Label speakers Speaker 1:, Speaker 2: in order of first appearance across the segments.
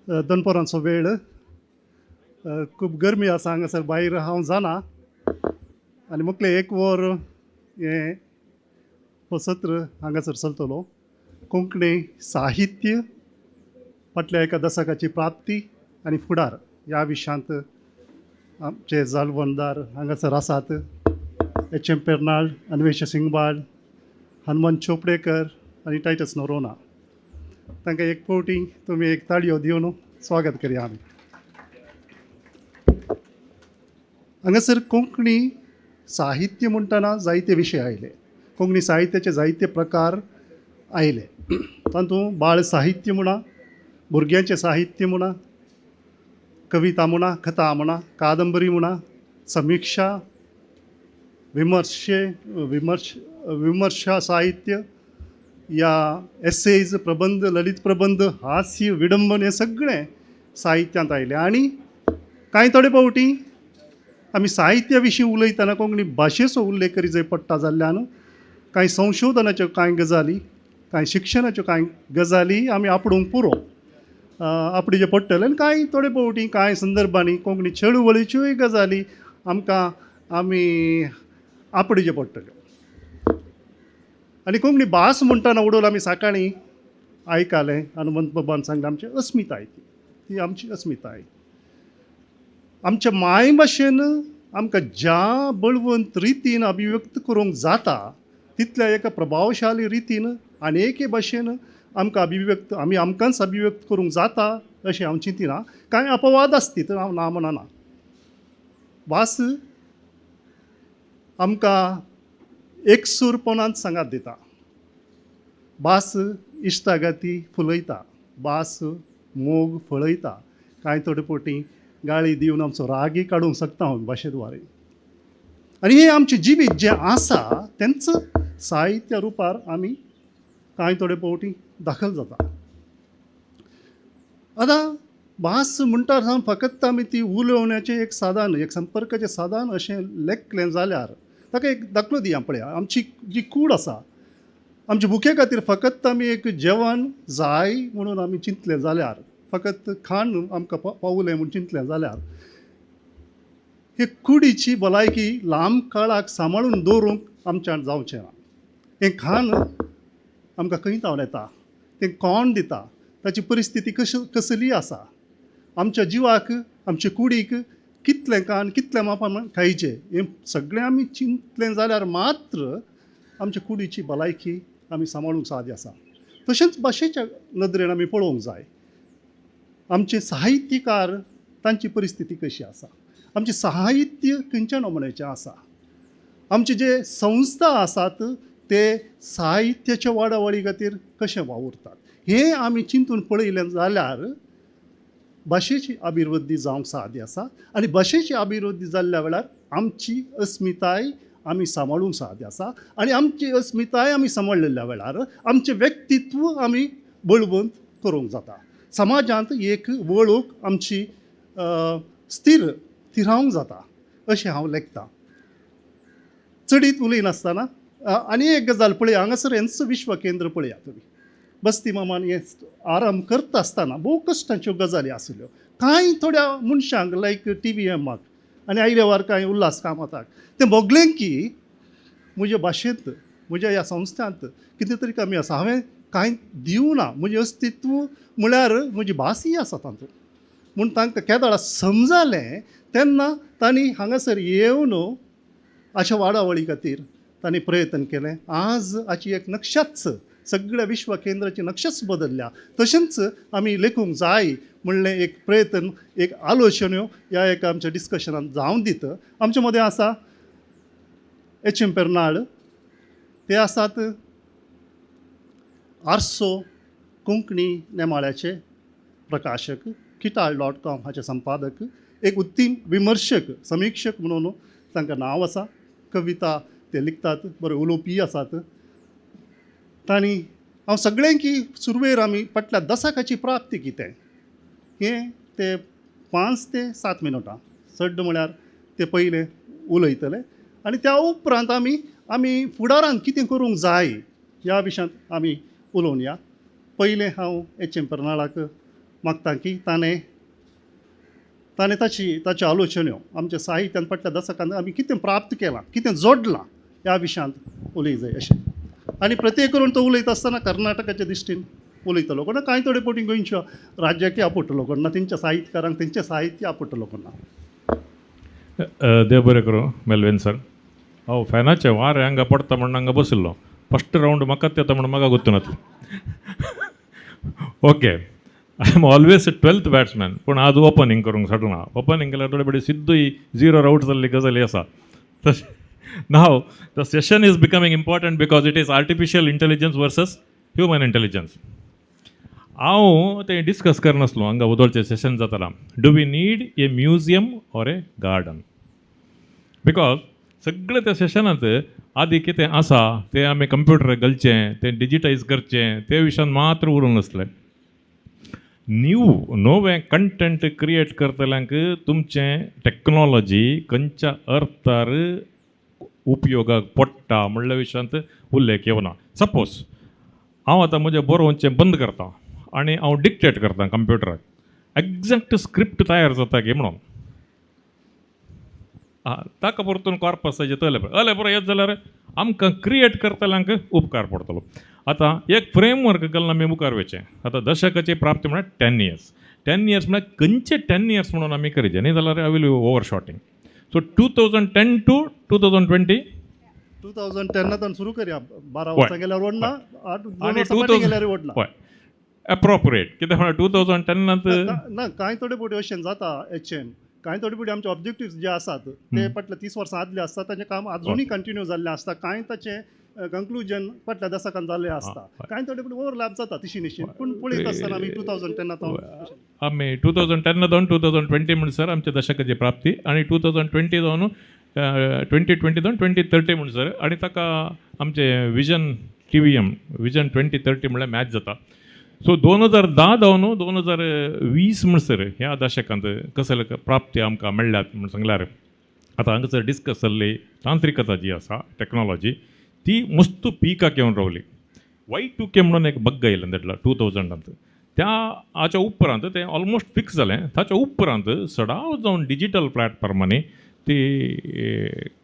Speaker 1: दनपरांचो वेळ, खूब गरमी आसा हांगासर भायर हांव जाणा आनी मुखलें एक वर हें हो सत्र हांगासर चलतलो. कोंकणी साहित्य फाटल्या एका दशकाची प्राप्ती आनी फुडार ह्या विशयांत आमचे जाळवणदार हांगासर आसात. एच एम पेर्नाळ, अन्वेश सिंगबाळ, हनुमंत चोपडेकर आनी टायटस नोरोना. तांकां एक फावटी तुमी एक ताळयो दिवन स्वागत करया आमी. हांगासर कोंकणी साहित्य म्हणटना जायते विशय आयले, कोंकणी साहित्याचे जायते प्रकार आयले. तातूंत बाळ साहित्य म्हणा, भुरग्यांचें साहित्य म्हणा, कविता म्हणा, कथा म्हणा, कादंबरी म्हणा, समिक्षा, विमर्शा साहित्य या एसेज, प्रबंध, ललित प्रबंध, हास्य, विडंबन हें सगळें साहित्यांत आयलें. आनी कांय थोडे फावटी आमी साहित्या विशीं उलयतना कोंकणी भाशेचो उल्लेख करी जाय पडटा जाल्ल्यान कांय संशोधनाच्यो कांय गजाली, कांय शिक्षणाच्यो कांय गजाली आमी आपडूंक पुरो आपडीचे पडटले. आनी कांय थोडे फावटी कांय संदर्भांनी कोंकणी चळवळीच्योय गजाली आमकां आमी आपडीचे पडटल्यो. आनी कोंकणी भास म्हणटना उडोवन आमी सकाळीं आयकलें, हनुमंत बाबान सांगलें आमची अस्मिताय, ती आमची अस्मिताय. आमच्या मायभाशेन आमकां ज्या बळवंत रितीन अभिव्यक्त करूंक जाता तितल्या एका प्रभावशाली रितीन आनी एके भाशेन आमकां अभिव्यक्त आमी आमकांच अभिव्यक्त करूंक जाता अशें हांव चिंतिना. कांय अपवाद आसती तर हांव ना म्हणना. भास आमकां एकसूरपणान सांगात दिता, भास इश्टागती फुलयता, भास मोग फळयता. कांय थोडे फावटी गाळी दिवन आमचो रागय काडूंक शकता हांव भाशे द्वारे. आनी हें आमचें जिवीत जें आसा तेंच साहित्य रुपार आमी कांय थोडे फावटी दाखल जाता. आतां भास म्हणटा फकत आमी ती उलोवण्याचें एक साधन, एक संपर्काचें साधन अशें लेखलें जाल्यार ताका एक दाखलो दिया पळया. आमची जी कूड आसा, आमचे भुके खातीर फकत आमी एक जेवण जाय म्हणून आमी चिंतलें जाल्यार, फकत खाण आमकां पावलें म्हूण चिंतलें जाल्यार हे कुडीची भलायकी लांब काळाक सांबाळून दवरूंक आमच्यान जावचें ना. हें खाण आमकां खंय तावन येता, तें कोण दिता, ताची परिस्थिती कसली आसा, आमच्या जिवाक आमचे कुडीक कितलें खाण कितलें मापान खायचें हें सगळें आमी चिंतलें जाल्यार मात्र आमच्या कुडीची भलायकी आमी सांबाळूंक साध्य आसा. तशेंच भाशेच्या नदरेन आमी पळोवंक जाय. आमचे साहित्यकार तांची परिस्थिती कशी आसा, आमचें साहित्य खंयच्या नमुन्याचें आसा, आमचे जे संस्था आसात ते साहित्याच्या वाडावळी खातीर कशें वावुरतात हें आमी चिंतून पळयलें जाल्यार भाशेची अभिवृद्धी जावंक साध्य आसा. आनी भाशेची अभिवृद्धी जाल्ल्या वेळार आमची अस्मिताय आमी सांबाळूंक साध्य आसा. आनी आमची अस्मिताय आमी सांबाळिल्ल्या वेळार आमचें व्यक्तित्व आमी बळवंत करूंक जाता. समाजांत एक वळख आमची स्थिर थिरावंक जाता अशें हांव लेखतां. चडीत उलयनासतना आनी एक गजाल पळया, हांगासर हेंच विश्व केंद्र पळया तुमी. बस्ती मामान हें आरंभ करता आसतना भोव कश्टांच्यो गजाली आशिल्ल्यो. कांय थोड्या मनशांक लायक टी व्ही एमाक आनी आयले कांय उल्हास कामताक तें भोगलें की म्हज्या भाशेंत म्हज्या ह्या संस्थांत कितें तरी कमी आसा, हांवें कांय दिवना, म्हजें अस्तित्व म्हळ्यार म्हजी भासय आसा तातूंत म्हूण तांकां केदळा समजलें तेन्ना तांणी हांगासर येवन अशा वाडावळी खातीर तांणी प्रयत्न केलें. आज हाची एक नक्षाच सगळ्या विश्व केंद्राची नक्षाच बदलल्या. तशेंच आमी लेखूंक जाय म्हणलें एक प्रयत्न, एक आलोचन्यो ह्या एका आमच्या डिस्कशनान जावन दित. आमचे मदें आसा एच एम पेर्नाळ, ते आसात आरसो कोंकणी नेमाळ्याचे प्रकाशक, किटाळ.com हाचे संपादक, एक उत्तीम विमर्शक, समिक्षक म्हणून तांकां नांव आसा. कविता ते लिखतात, बरे उलोवपीय आसात. तांणी हांव सगळ्यांकी सुरवेर आमी फाटल्या दशकाची प्राप्ती कितें हें ते 5 ते 7 मिनटां चड म्हळ्यार ते पयलें उलयतले आनी त्या उपरांत आमी आमी फुडारान कितें करूंक जाय ह्या विशयांत आमी उलोवन या. पयलें हांव एच एम पेर्नाळाक मागता की ताणें ताणें ताची ताच्यो आलोचन्यो आमच्या साहित्यान फाटल्या दसकान आमी कितें प्राप्त केलां, कितें जोडलां ह्या विशयांत उलय जाय अशें. आनी प्रत्येक करून तो उलयता आसतना कर्नाटकाच्या दृश्टीन उलयतलो कोणा, कांय थोडे फावटी गोंयच्या राज्याकय आपडटलो कोण ना, तेंच्या साहित्यकारांक तेंचें साहित्य आपडटलो कोण ना.
Speaker 2: देव बरें करूं मेलविन सर. हांव फॅनाचें वारें हांगा पडटा म्हणून हांगा बशिल्लो. फस्ट रावंड म्हाकाच येता म्हणून म्हाका गोत्तू नासलें. Okay, I am always 12th batsman, पूण आज ओपनींग करूंक शकना. ओपनींग केल्यार थोडे फावटी सिद्दूय झिरो आउट जाल्ली गजाली आसा. तशें Now the session is becoming important because it is artificial intelligence versus human intelligence. हांव तें डिस्कस करनासलो हांगा वदोळचें सेशन जाताना. Do we need a museum or a garden? Because सगळें त्या सेशनांत आदी कितें आसा तें आमी कंप्युटराक घालचें, तें डिजिटायज करचें, ते विशयान मात्र उरूंक नासलें. न्यू नवें कंटेंट क्रिएट करतल्यांक तुमचें टॅक्नोलॉजी खंयच्या अर्थार उपयोगाक पडटा म्हणल्या विशयांत उल्लेख येवना. सपोज हांव आतां म्हजें बरोवचें बंद करता आनी हांव डिक्टेट करता कंप्युटराक, एग्जॅक्ट स्क्रिप्ट तयार जाता की म्हणून ताका परतून कॉर्पसाचें तले अले बरो येत जाल्यार आमकां क्रिएट करतल्यांक उपकार पडटलो. आतां एक फ्रेमवर्क घालून आमी मुखार वयचें. आतां दशकाची प्राप्ती म्हळ्यार 10 इयर्स. 10 इयर्स म्हळ्यार खंयचे 10 इयर्स म्हणून आमी करचें न्ही जाल्यार I will be over shorting. So 2010 to 2020,
Speaker 1: 2010 सुरू करया, 12 वर्सां गेल्यार ओडना, 8
Speaker 2: आनी
Speaker 1: वर्सां फाटीं गेल्यार ओडना.
Speaker 2: हय, एप्रोप्रिएट कितें म्हळ्यार 2010
Speaker 1: ना कांय थोडे फावटी अशें जाता एच एम, कांय थोडे फावटी आमचे ऑब्जेक्टिव्स जे आसात ते फाटल्या 30 वर्सां आदले आसता, ताचें काम अजुनूय कंटिन्यू जाल्लें आसता. कांय ताचें कंक्लुजन फाटल्या दसकान जाल्लें आसता, कांय थोडे फावटी ओवरलॅप जाता तिशी निशी. पूण पळयत आसतना आमी 2010
Speaker 2: आमी 2010 जावन 2020 म्हणसर आमच्या दशकाची प्राप्ती, आनी 2020 जावन 2020 जावन 2030 म्हणसर, आनी ताका आमचें vision TVM vision 2030 म्हणल्यार मॅच जाता. सो 2010 जावन 2020 म्हणसर ह्या दशकांत कसले प्राप्ती आमकां मेळ्ळ्यात म्हूण सांगल्यार आतां हांगासर डिस्कस जाल्ली तांत्रिकता जी आसा टॅक्नोलॉजी ती मस्त पिकाक येवन रावली. Y2K म्हणून एक बग्ग येयलें तेटला 2000 त्या हाच्या उपरांत तें ऑलमोस्ट फिक्स जालें. ताच्या उपरांत सडाव जावन डिजीटल प्लॅटफॉर्मांनी ती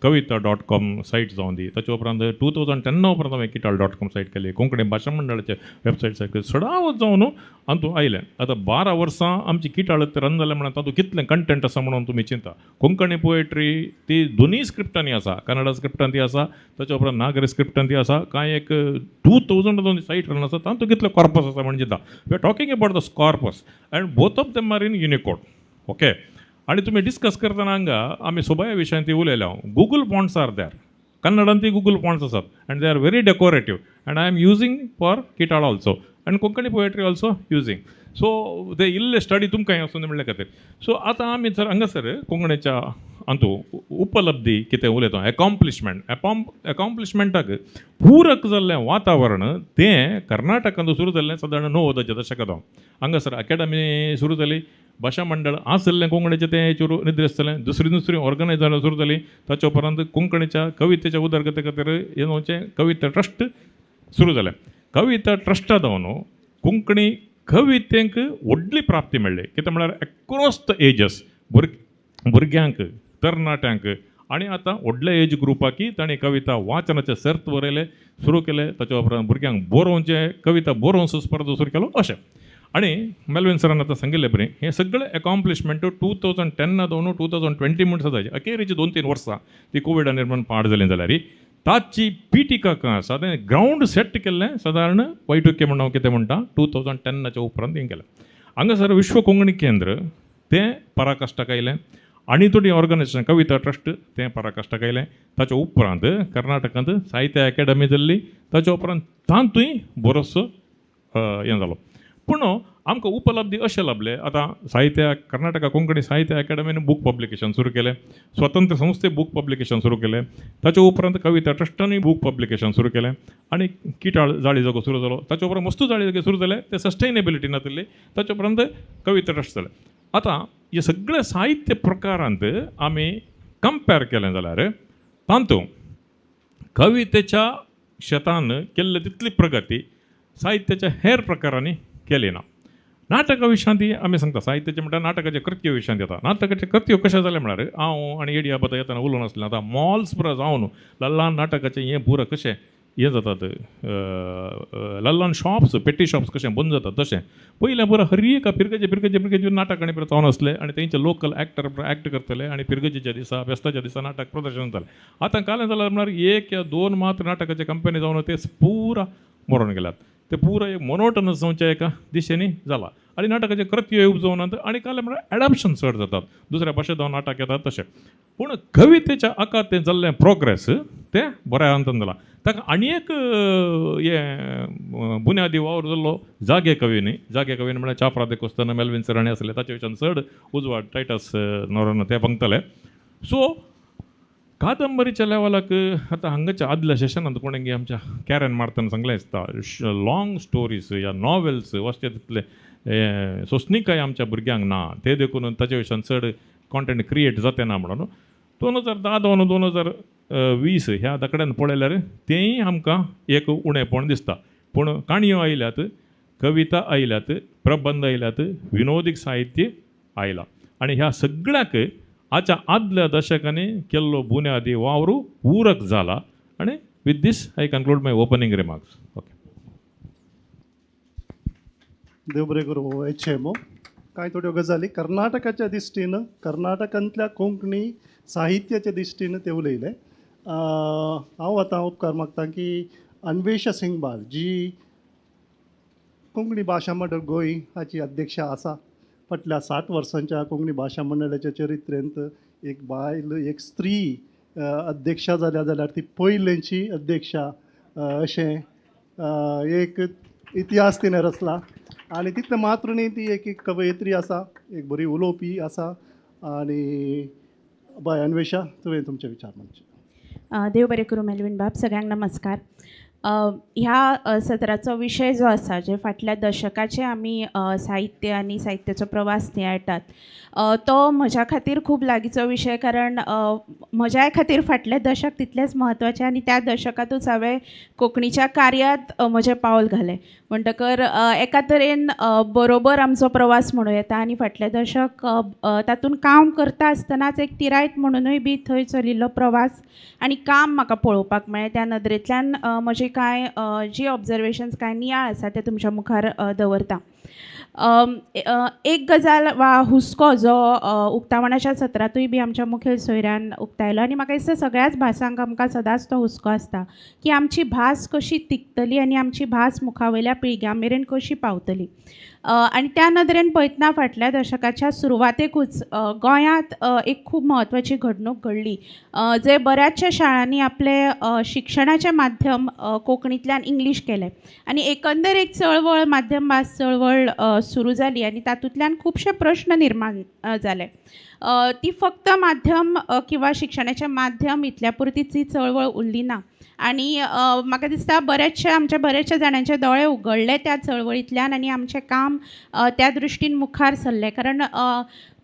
Speaker 2: कविता.com सायट जावन दी. ताच्या उपरांत 2010 उपरांत हांवें किटाळ.com सायट केली, कोंकणी भाशा मंडळाचे वेबसायट सायट केली. सडाव जावन हातूंत आयलें. आतां 12 वर्सां आमची किटाळ रन जालें म्हणून तातूंत कितलें कंटेंट आसा म्हणून तुमी चिंता. कोंकणी पोएट्री ती दोनूय स्क्रिप्टांनी आसा, कन्नडा स्क्रिप्टान ती आसा, ताच्या उपरांत नागरी स्क्रिप्टान ती आसा. कांय एक 2000 सायट रन आसा, तातूंत कितलें कॉर्पस आसा म्हण चिंता. We are talking about the corpus and both of them are in Unicode. Okay, आनी तुमी डिस्कस करतना हांगा आमी सोबाया विशयान ती उलयल्या. गुगल फॉन्ट्स are there, कन्नडान ती गुगल फॉन्ट्स आसात and they are very decorative and I am using for Kital also and Konkani poetry also using. So ते इल्ले स्टडी तुमकां हें आसूं म्हणल्या खातीर. सो आतां आमी जर हांगासर कोंकणीच्या हातूंत उपलब्धी कितें उलयता, एकॉम्प्लिशमेंट, एकॉम्प्लिशमेंटाक पूरक जाल्लें वातावरण तें कर्नाटकांत सुरू जाल्लें सादारण 90च्या दशकांत. हांगासर अकॅडमी सुरू जाली, भाशा मंडळ आसलें कोंकणीचें तें चुरू निद्रेसतलें, दुसरी दुसरी ऑर्गनायझर सुरू जाली. ताच्या उपरांत कोंकणीच्या कवितेच्या उदरगती खातीर हें कविता ट्रस्ट सुरू जालें. कविता ट्रस्टा जावन कोंकणी कवितेंक व्हडली प्राप्ती मेळ्ळी. कितें म्हळ्यार एक्रॉस the ages, भुरग्यांक, तरणाट्यांक आनी आतां व्हडल्या एज ग्रुपाकी तांणी कविता वाचनाचे सर्त बरयले सुरू केले. ताच्या उपरांत भुरग्यांक बरोवचें कविता बरोवन स्पर्धा सुरू केलो अशें. आनी मेलविन सरान आतां सांगिल्लें पळय, हें सगळें एकॉम्प्लिशमेंट 2010 जावन 2020 म्हणसर जायचें. अखेरीची 2-3 वर्सां ती कोविडान निर्माण पाड जालीं जाल्यार ताची पिटिका खंय आसा तें ग्रावंड सेट केल्लें सादारण Y2K म्हणून हांव कितें म्हणटा 2010 उपरांत हें केलें. हांगासर विश्व कोंकणी केंद्र तें पराकाश्टाक आयलें आनी थोडी ऑर्गनायझेशन कविता ट्रस्ट तें पराकाश्टाक आयलें. ताच्या उपरांत कर्नाटकांत साहित्य अकॅडमी जाल्ली, ताच्या उपरांत तातूंय बरोसो हें जालो. पूण आमकां उपलब्धी अशें लाभलें. आतां साहित्य कर्नाटका कोंकणी साहित्य अकॅडमीन बूक पब्लिकेशन सुरू केलें, स्वतंत्र संस्थे बूक पब्लिकेशन सुरू केलें, ताच्या उपरांत कविता ट्रस्टानूय बूक पब्लिकेशन सुरू केलें आनी किटाळ जाळी जागो सुरू जालो. ताच्या उपरांत वस्तू जाळी जागे सुरू जाले, ते सस्टेनेबिलिटी नातिल्ली. ताच्या उपरांत कविता ट्रस्ट जालें. आतां हे सगळे साहित्य प्रकारांत आमी कंपेर केलें जाल्यार तातूंत कवितेच्या शेतान केल्ले तितली प्रगती साहित्याच्या हेर प्रकारांनी केली ना. नाटका विशयांत आमी सांगता साहित्याचें म्हणटा नाटकाचे कृत्य विशयांत येता. नाटकाचे कृत्यो कशें जालें म्हळ्यार हांव आनी एडिया आतां येतना उलोवन आसलें, आतां मॉल्स पुरा जावन ल्हान नाटकाचें हें पुरा कशें हें जातात, ल्हान शॉप्स पेटी शॉप्स कशें बंद जातात तशें पयलें पुरा हर एका फिरगजे फिरगजे फिरगजे नाटक आनी पुरा जावन आसलें आनी तेंचे लोकल एक्टर एक्ट करतले आनी फिरगजेच्या दिसा फेस्ताच्या दिसा नाटक प्रदर्शन जातालें. आतां कालें जाल्यार म्हळ्यार एक या दोन मात्र नाटकाचे कंपनी जावन ते पुरा मरोन गेल्यात, ते पुरा एक मोनोटनस जावच्या एका दिशेनी जाला आनी नाटकाचे कृत्य उपजोवनात आनी कालें म्हळ्यार एडॉप्शन चड जातात, दुसऱ्या भाशेंत जावन नाटक येतात तशें. पूण कवितेच्या आकार तें जाल्लें प्रोग्रेस तें बऱ्या अंतान जालां. ताका आनी एक हें बुन्यादी वावर जाल्लो जागे कवीनी, जागे कवीन म्हळ्यार चाफ्रा देकोस्तान मेलवीन सराणी आसले, ताचे विशयान चड उजवाड टायटस नोरोन ते पंगतले. सो कादंबरीच्या लेवलाक आतां हांगाच्या आदल्या सेशनांत कोणें आमच्या कॅरन मार्तन सांगलें दिसता, लाँग स्टोरीज या नॉवेल्स वाचचे तितले सोंसणीकाय आमच्या भुरग्यांक ना, ते देखून ताच्या विशयान चड कॉन्टेंट क्रिएट जाते ना म्हणून 2010 जावन 2020 ह्या दाकड्यान पळयल्यार तेंय आमकां एक उणेपण दिसता. पूण काणयो आयल्यात, कविता आयल्यात, प्रबंध आयल्यात, विनोदीक साहित्य आयलां आनी ह्या सगळ्याक आच्या आदल्या दशकांनी केल्लो बुन्यादी वावर पूरक जाला. आनी with this I conclude my opening remarks. Okay,
Speaker 1: देव बरें करूं. एच एम ओ कांय थोड्यो गजाली कर्नाटकाच्या दिश्टीन, कर्नाटकांतल्या कोंकणी साहित्याच्या दिश्टीन ते उलयले. हांव आतां उपकार मागता की अन्वेषा सिंगबाळ जी कोंकणी भाशा मंडळ गोंय हाची अध्यक्षा आसा, फाटल्या 60 वर्सांच्या कोंकणी भाशा मंडळाच्या चरित्रेंत एक बायल, एक स्त्री अध्यक्षा जाल्या जाल्यार ती पयलेंची अध्यक्षा अशें एक इतिहास तिणें रचला. आनी तितलें मात्र न्ही, ती एक कवयित्री आसा, एक बरी उलोवपी आसा. आनी बाय अन्वेषा, तुवें तुमचे विचार मांडचे.
Speaker 3: देव बरें करूं मेलवीन बाब, सगळ्यांक नमस्कार. ह्या सत्राचो विशय जो आसा, जे फाटल्या दशकाचे आमी साहित्य आनी साहित्याचो प्रवास नियाळटात, तो म्हज्या खातीर खूब लागींचो विशय, कारण म्हज्याय खातीर फाटलें दशक तितलेंच म्हत्वाचें आनी त्या दशकांतूच हांवें कोंकणीच्या कार्यांत म्हजें पावल घालें. म्हणटकर एका तरेन बरोबर आमचो प्रवास म्हणूं येता आनी फाटलें दशक तातूंत काम करता आसतनाच एक तिरायत म्हणुनूय बी थंय चलिल्लो प्रवास आनी काम म्हाका पळोवपाक मेळ्ळें. त्या नदरेंतल्यान म्हजी कांय जी ऑब्जर्वेशन्स, कांय नियाळ आसा ते तुमच्या मुखार दवरता. एक गजाल वा हुस्को जो उक्तावणाच्या सत्रांतूय बी आमच्या मुखेल सोयऱ्यान उक्तायलो आनी म्हाका दिसता सगळ्याच भासांक आमकां सदांच तो हुस्को आसता की आमची भास कशी तिगतली आनी आमची भास मुखावयल्या पिळग्यां मेरेन कशी पावतली. आनी त्या नदरेन पळयतना फाटल्या दशकाच्या सुरवातेकूच गोंयांत एक खूब म्हत्वाची घडणूक घडली, जे बऱ्याचशा शाळांनी आपलें शिक्षणाचें माध्यम कोंकणींतल्यान इंग्लीश केलें आनी एकंदर एक चळवळ, माध्यम भास चळवळ सुरू जाली आनी तातूंतल्यान खुबशे प्रश्न निर्माण जाले. ती फक्त माध्यम किंवा शिक्षणाचें माध्यम इतल्या पुरतीच ही चळवळ उरली ना आनी म्हाका दिसता बऱ्याचशा आमच्या बऱ्याचशा जाणांचे दोळे उगडले त्या चळवळींतल्यान आनी आमचें काम त्या दृश्टीन मुखार सरलें. कारण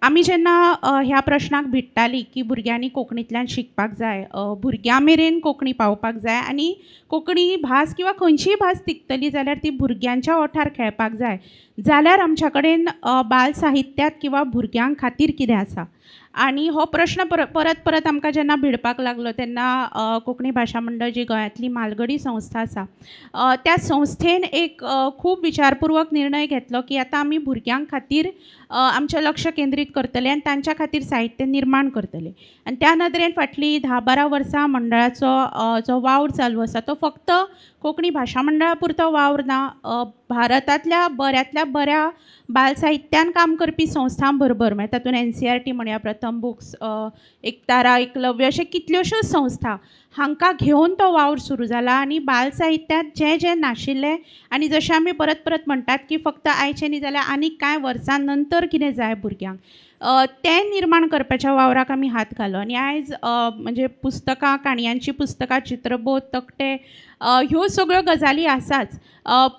Speaker 3: आमी जेन्ना ह्या प्रश्नाक भिडटालीं की भुरग्यांनी कोंकणींतल्यान शिकपाक जाय, भुरग्यां मेरेन कोंकणी पावपाक जाय आनी कोंकणी भास किंवा खंयचीय भास तिगतली जाल्यार ती भुरग्यांच्या ओंठार खेळपाक जाय, जाल्यार आमच्या कडेन बाल साहित्यांत किंवा भुरग्यां खातीर कितें आसा आनी हो प्रश्न परत परत आमकां जेन्ना भिडपाक लागलो तेन्ना कोंकणी भाशा मंडळ जी गोंयांतली म्हालगडी संस्था आसा त्या संस्थेन एक खूब विचारपुर्वक निर्णय घेतलो की आतां आमी भुरग्यां खातीर आमचें लक्ष केंद्रीत करतले आनी तांच्या खातीर साहित्य निर्माण करतले. आनी त्या नदरेन फाटलीं 10-12 वर्सां मंडळाचो जो वावर चालू आसा तो फक्त कोंकणी भाशा मंडळा पुरतो वावर ना, भारतांतल्या बऱ्यांतल्या बऱ्या बाल साहित्यान काम करपी संस्थां बरोबर, म्हळ्यार तातूंत NCERT म्हणया, प्रथम बुक्स, एकतारा, एकलव्य अशे कितल्योश्योच संस्था हांकां घेवन तो वावर सुरू जाला आनी बाल साहित्यांत जें जें नाशिल्लें आनी जशें आमी परत परत म्हणटात की फक्त आयचें न्ही जाल्यार आनीक कांय वर्सां नंतर कितें जाय भुरग्यांक, तें निर्माण करपाच्या वावराक आमी हात घालो. आनी आयज म्हणजे पुस्तकां, काणयांचीं पुस्तकां, चित्रबोध, तकटे ह्यो सगळ्यो गजाली आसाच,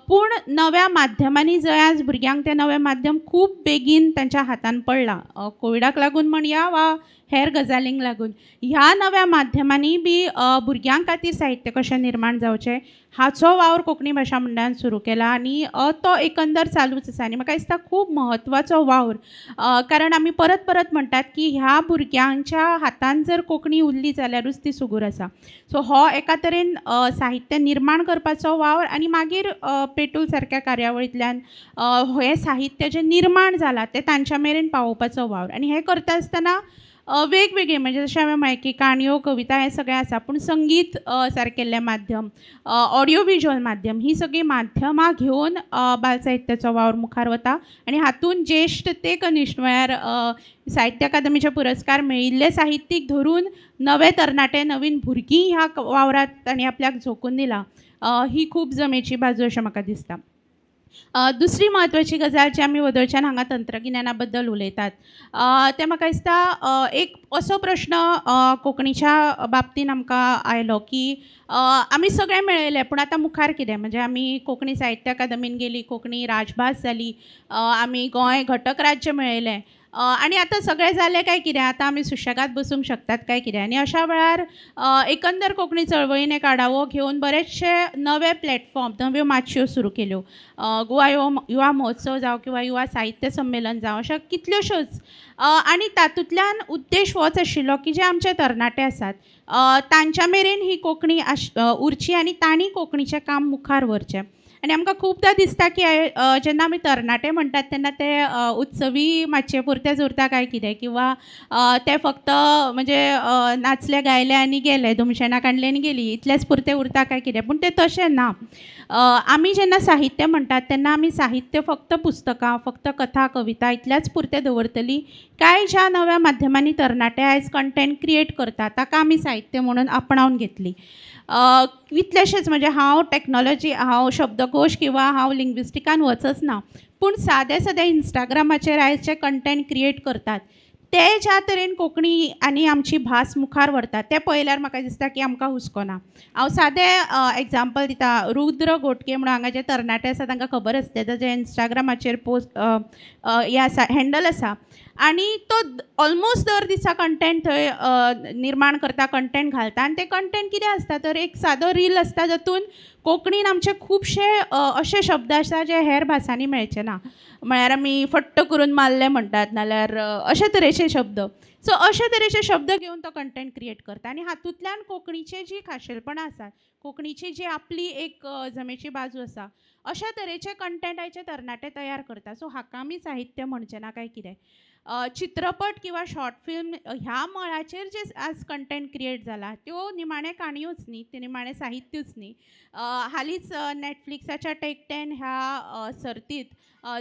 Speaker 3: पूण नव्या माध्यमांनी जंय आज भुरग्यांक तें नवें माध्यम खूब बेगीन तांच्या हातान पडलां, कोविडाक लागून म्हणया वा हेर गजालींक लागून, ह्या नव्या माध्यमांनी बी भुरग्यां खातीर साहित्य कशें निर्माण जावचें हाचो वावर कोंकणी भाशा मंडळान सुरू केला आनी तो एकंदर चालूच आसा. आनी म्हाका दिसता खूब म्हत्वाचो वावर, कारण आमी परत परत म्हणटात की ह्या भुरग्यांच्या हातान जर कोंकणी उरली जाल्यारूच ती सुगूर आसा. सो हो एका तरेन साहित्य निर्माण करपाचो वावर आनी मागीर पेटूल सारक्या कार्यावळींतल्यान हें साहित्य जें निर्माण जालां तें तांच्या मेरेन पावोवपाचो वावर. आनी हें करता आसतना वेगवेगळे, म्हणजे जशें हांवें म्हळें की काणयो, कविता हें सगळें आसा, पूण संगीत सारकेल्लें माध्यम, ऑडियो विज्युअल माध्यम, ही सगळीं माध्यमां घेवन बालसाहित्याचो वावर मुखार वता. आनी हातूंत ज्येश्ठ ते कनिश्ठ म्हळ्यार साहित्य अकादमीचे पुरस्कार मेळिल्ले साहित्यीक धरून नवे तरणाटे, नवीन भुरगीं ह्या वावरांत तांणी आपल्याक झोकून दिलां. ही खूब जमेची बाजू अशें म्हाका दिसता. दुसरी म्हत्वाची गजाल जी आमी वदळच्यान हांगा तंत्रगिन्याना बद्दल उलयतात, तें म्हाका दिसता एक असो प्रश्न कोंकणीच्या बाबतीन आमकां आयलो की आमी सगळें मेळयलें पूण आतां मुखार कितें. म्हणजे आमी कोंकणी साहित्य अकादमीन गेली, कोंकणी राजभास जाली, आमी गोंय घटक राज्य मेळयलें आनी आतां सगळें जालें काय कितें, आतां आमी सुशेगाद बसूंक शकतात काय कितें. आनी अशा वेळार एकंदर कोंकणी चळवळीन एक आढावो घेवन बरेचशे नवे प्लॅटफॉर्म, नव्यो माचयो सुरू केल्यो. गोवा युवा महोत्सव जावं किंवा युवा साहित्य संमेलन जावं, अश्यो कितल्योश्योच. आनी तातूंतल्यान उद्देश होच आशिल्लो की जे आमचे तरणाटे आसात तांच्या मेरेन ही कोंकणी उरची आनी तांणी कोंकणीचें काम मुखार व्हरचें. आनी आमकां खुबदां दिसता की जेन्ना आमी तरणाटे म्हणटात तेन्ना ते उत्सवी मातशे पुरतेच उरता काय कितें, किंवा ते फक्त म्हणजे नाचले गायले आनी गेले, धुमशेणां काडली आनी गेली, इतलेच पुरते उरता काय कितें. पूण तें तशें ना. आमी जेन्ना साहित्य म्हणटात तेन्ना आमी साहित्य फक्त पुस्तकां, फक्त कथा, कविता इतल्याच पुरतें दवरतली काय ज्या नव्या माध्यमांनी तरणाटे आयज कंटेंट क्रिएट करतात ताका आमी साहित्य म्हणून आपणावन घेतली. इतलेशेच म्हणजे हांव टॅक्नोलॉजी, हांव शब्दकोश किंवा हांव लिंग्विस्टिकान वचच ना, पूण सादे सादे इंस्टाग्रामाचेर आयज जे कंटेंट क्रिएट करतात ते ज्या तरेन कोंकणी आनी आमची भास मुखार व्हरतात तें पळयल्यार म्हाका दिसता की आमकां हुस्को ना. हांव सादें एग्जाम्पल दिता, रुद्र घोटके म्हणून हांगा जे तरणाटे आसा तांकां खबर आसतलें, ताजें इंस्टाग्रामाचेर पोस्ट हें आसा, हँडल आसा, आनी तो ऑलमोस्ट दर दिसा कंटेंट थंय निर्माण करता, कंटेंट घालता. आनी ते कंटेंट कितें आसता तर एक सादो रील आसता जातून कोंकणीन आमचे खुबशे अशे शब्द आसा जे हेर भासांनी मेळचे ना, म्हळ्यार आमी फट्ट करून मारले म्हणटात, नाल्यार अशे तरेचे शब्द. सो अशे तरेचे शब्द घेवन तो कंटेंट क्रिएट करता आनी हातूंतल्यान कोंकणीचे जी खाशेलपणां आसात, कोंकणीची जी आपली एक जमेची बाजू आसा, अशा तरेचे कंटेंट आयचे तरणाटे तयार करता. सो हाका आमी साहित्य म्हणचें ना काय कितें. चित्रपट किंवा शॉर्ट फिल्म ह्या मळाचेर जे आज कंटेंट क्रिएट जाला त्यो निमाणें काणयोच न्ही, त्यो निमाणें साहित्यूच न्ही. हालींच नॅटफ्लिक्साच्या टेक 10 ह्या सर्तींत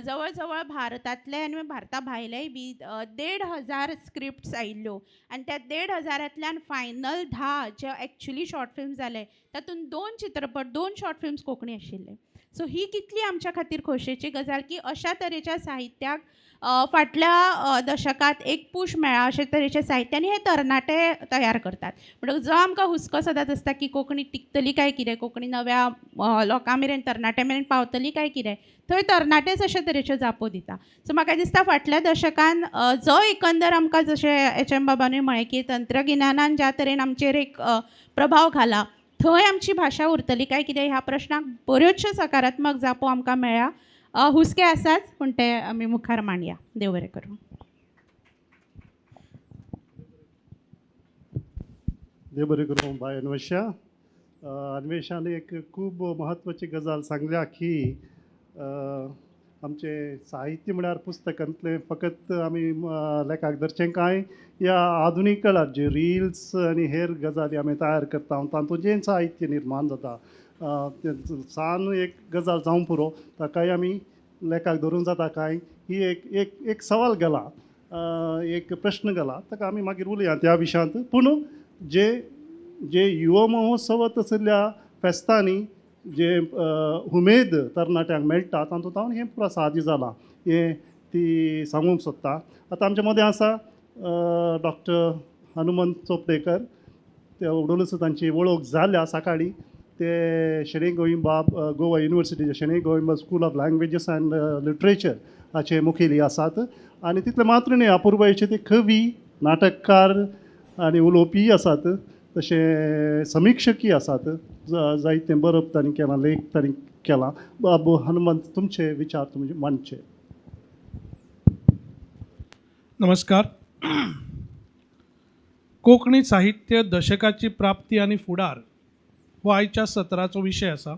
Speaker 3: जवळ जवळ भारतांतले आनी भारता भायलेय बी 1500 स्क्रिप्ट्स आयिल्ल्यो आनी त्या 1500 फायनल 10 जे एक्चुली शॉर्ट फिल्म जाले तातूंत 2 चित्रपट, 2 शॉर्ट फिल्म्स कोंकणी आशिल्ले. सो ही कितली आमच्या खातीर खोशयेची गजाल की अशा तरेच्या साहित्याक फाटल्या दशकांत एक पूश मेळ्ळा अशे तरेचें साहित्य आनी हे तरणाटे तयार करतात. म्हणटकूच जो आमकां हुस्को सदांच आसता की कोंकणी टिकतली काय कितें, कोंकणी नव्या लोकां मेरेन, तरणाट्यां मेरेन पावतली काय कितें, थंय तरणाटेच अशे तरेच्यो जापो दिता. सो म्हाका दिसता फाटल्या दशकान जो एकंदर आमकां जशें एच एम बाबानूय म्हळें की तंत्रगिन्यानान ज्या तरेन आमचेर एक प्रभाव घाला थंय आमची भाशा उरतली काय कितें ह्या प्रश्नाक बऱ्योचश्यो सकारात्मक जापो आमकां मेळ्ळ्या. हुस्के आसाच पूण ते आमी मुखार मांडया. देव बरें करूं.
Speaker 1: देव बरें करूं बाय अन्वेषा. अन्वेषान एक खूब म्हत्वाची गजाल सांगल्या की आमचें साहित्य म्हळ्यार पुस्तकांतलें फकत आमी लेखाक धरचें कांय ह्या आधुनीक काळार जे रिल्स आनी हेर गजाली आमी तयार करता तातूंत जें साहित्य निर्माण जाता सान एक गजाल जावं पुरो ताकाय आमी लेखाक धरूंक जाता कांय ही एक एक एक सवाल गेला, एक प्रश्न गेला, ताका आमी मागीर उलया त्या विशयांत. पूण जे जे युवा महोत्सव तसल्या फेस्तांनी जे उमेद तरणाट्यांक मेळटा तातूंत हांव हें पुरा साध्य जालां हें ती सांगूंक सोदता. आतां आमच्या मदें आसा डॉक्टर हनुमंत चोपडेकर. ते उडोलूच तांची वळख जाल्या सकाळीं. ते Shenoi Goembab Goa युनिवर्सिटीचे Shenoi Goembab school of languages and literature हाचे मुखेली आसात आनी तितले मात्र न्हय, अपुरबायेचे ते कवी, नाटककार आनी उलोवपीय आसात. तशें समिक्षकी आसात, जायतें बरप तांणी केलां, लेख तांणी केलां. बाबू हनुमंत, तुमचे विचार तुमचे मांडचे.
Speaker 4: नमस्कार. कोंकणी साहित्य दशकाची प्राप्ती आनी फुडार हो आयच्या सत्राचो विशय आसा.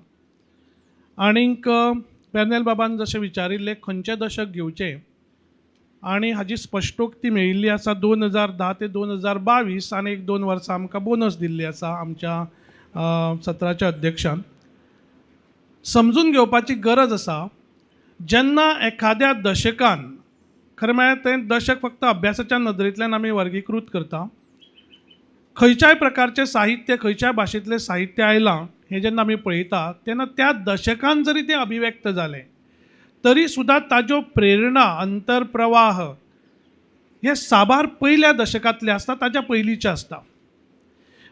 Speaker 4: आनीक पेर्नेल बाबान जशें विचारिल्लें खंयचें दशक घेवचें आनी हाजी स्पश्टोक्ती मेळिल्ली आसा 2010 ते 2022 आनी एक 2 वर्सां आमकां बोनस दिल्ली आसा आमच्या सत्राच्या अध्यक्षान. समजून घेवपाची गरज आसा, जेन्ना एखाद्या दशकान, खरें म्हळ्यार तें दशक फक्त अभ्यासाच्या नदरेंतल्यान आमी वर्गीकृत करता, खंयच्याय प्रकारचें साहित्य खंयच्याय भाशेंतलें साहित्य आयलां हें जेन्ना आमी पळयता तेन्ना त्या दशकान जरी तें अभिव्यक्त जालें तरी सुद्दां ताज्यो प्रेरणा, अंतरप्रवाह हे साबार पयल्या दशकांतले आसता, ताज्या पयलींचे आसता.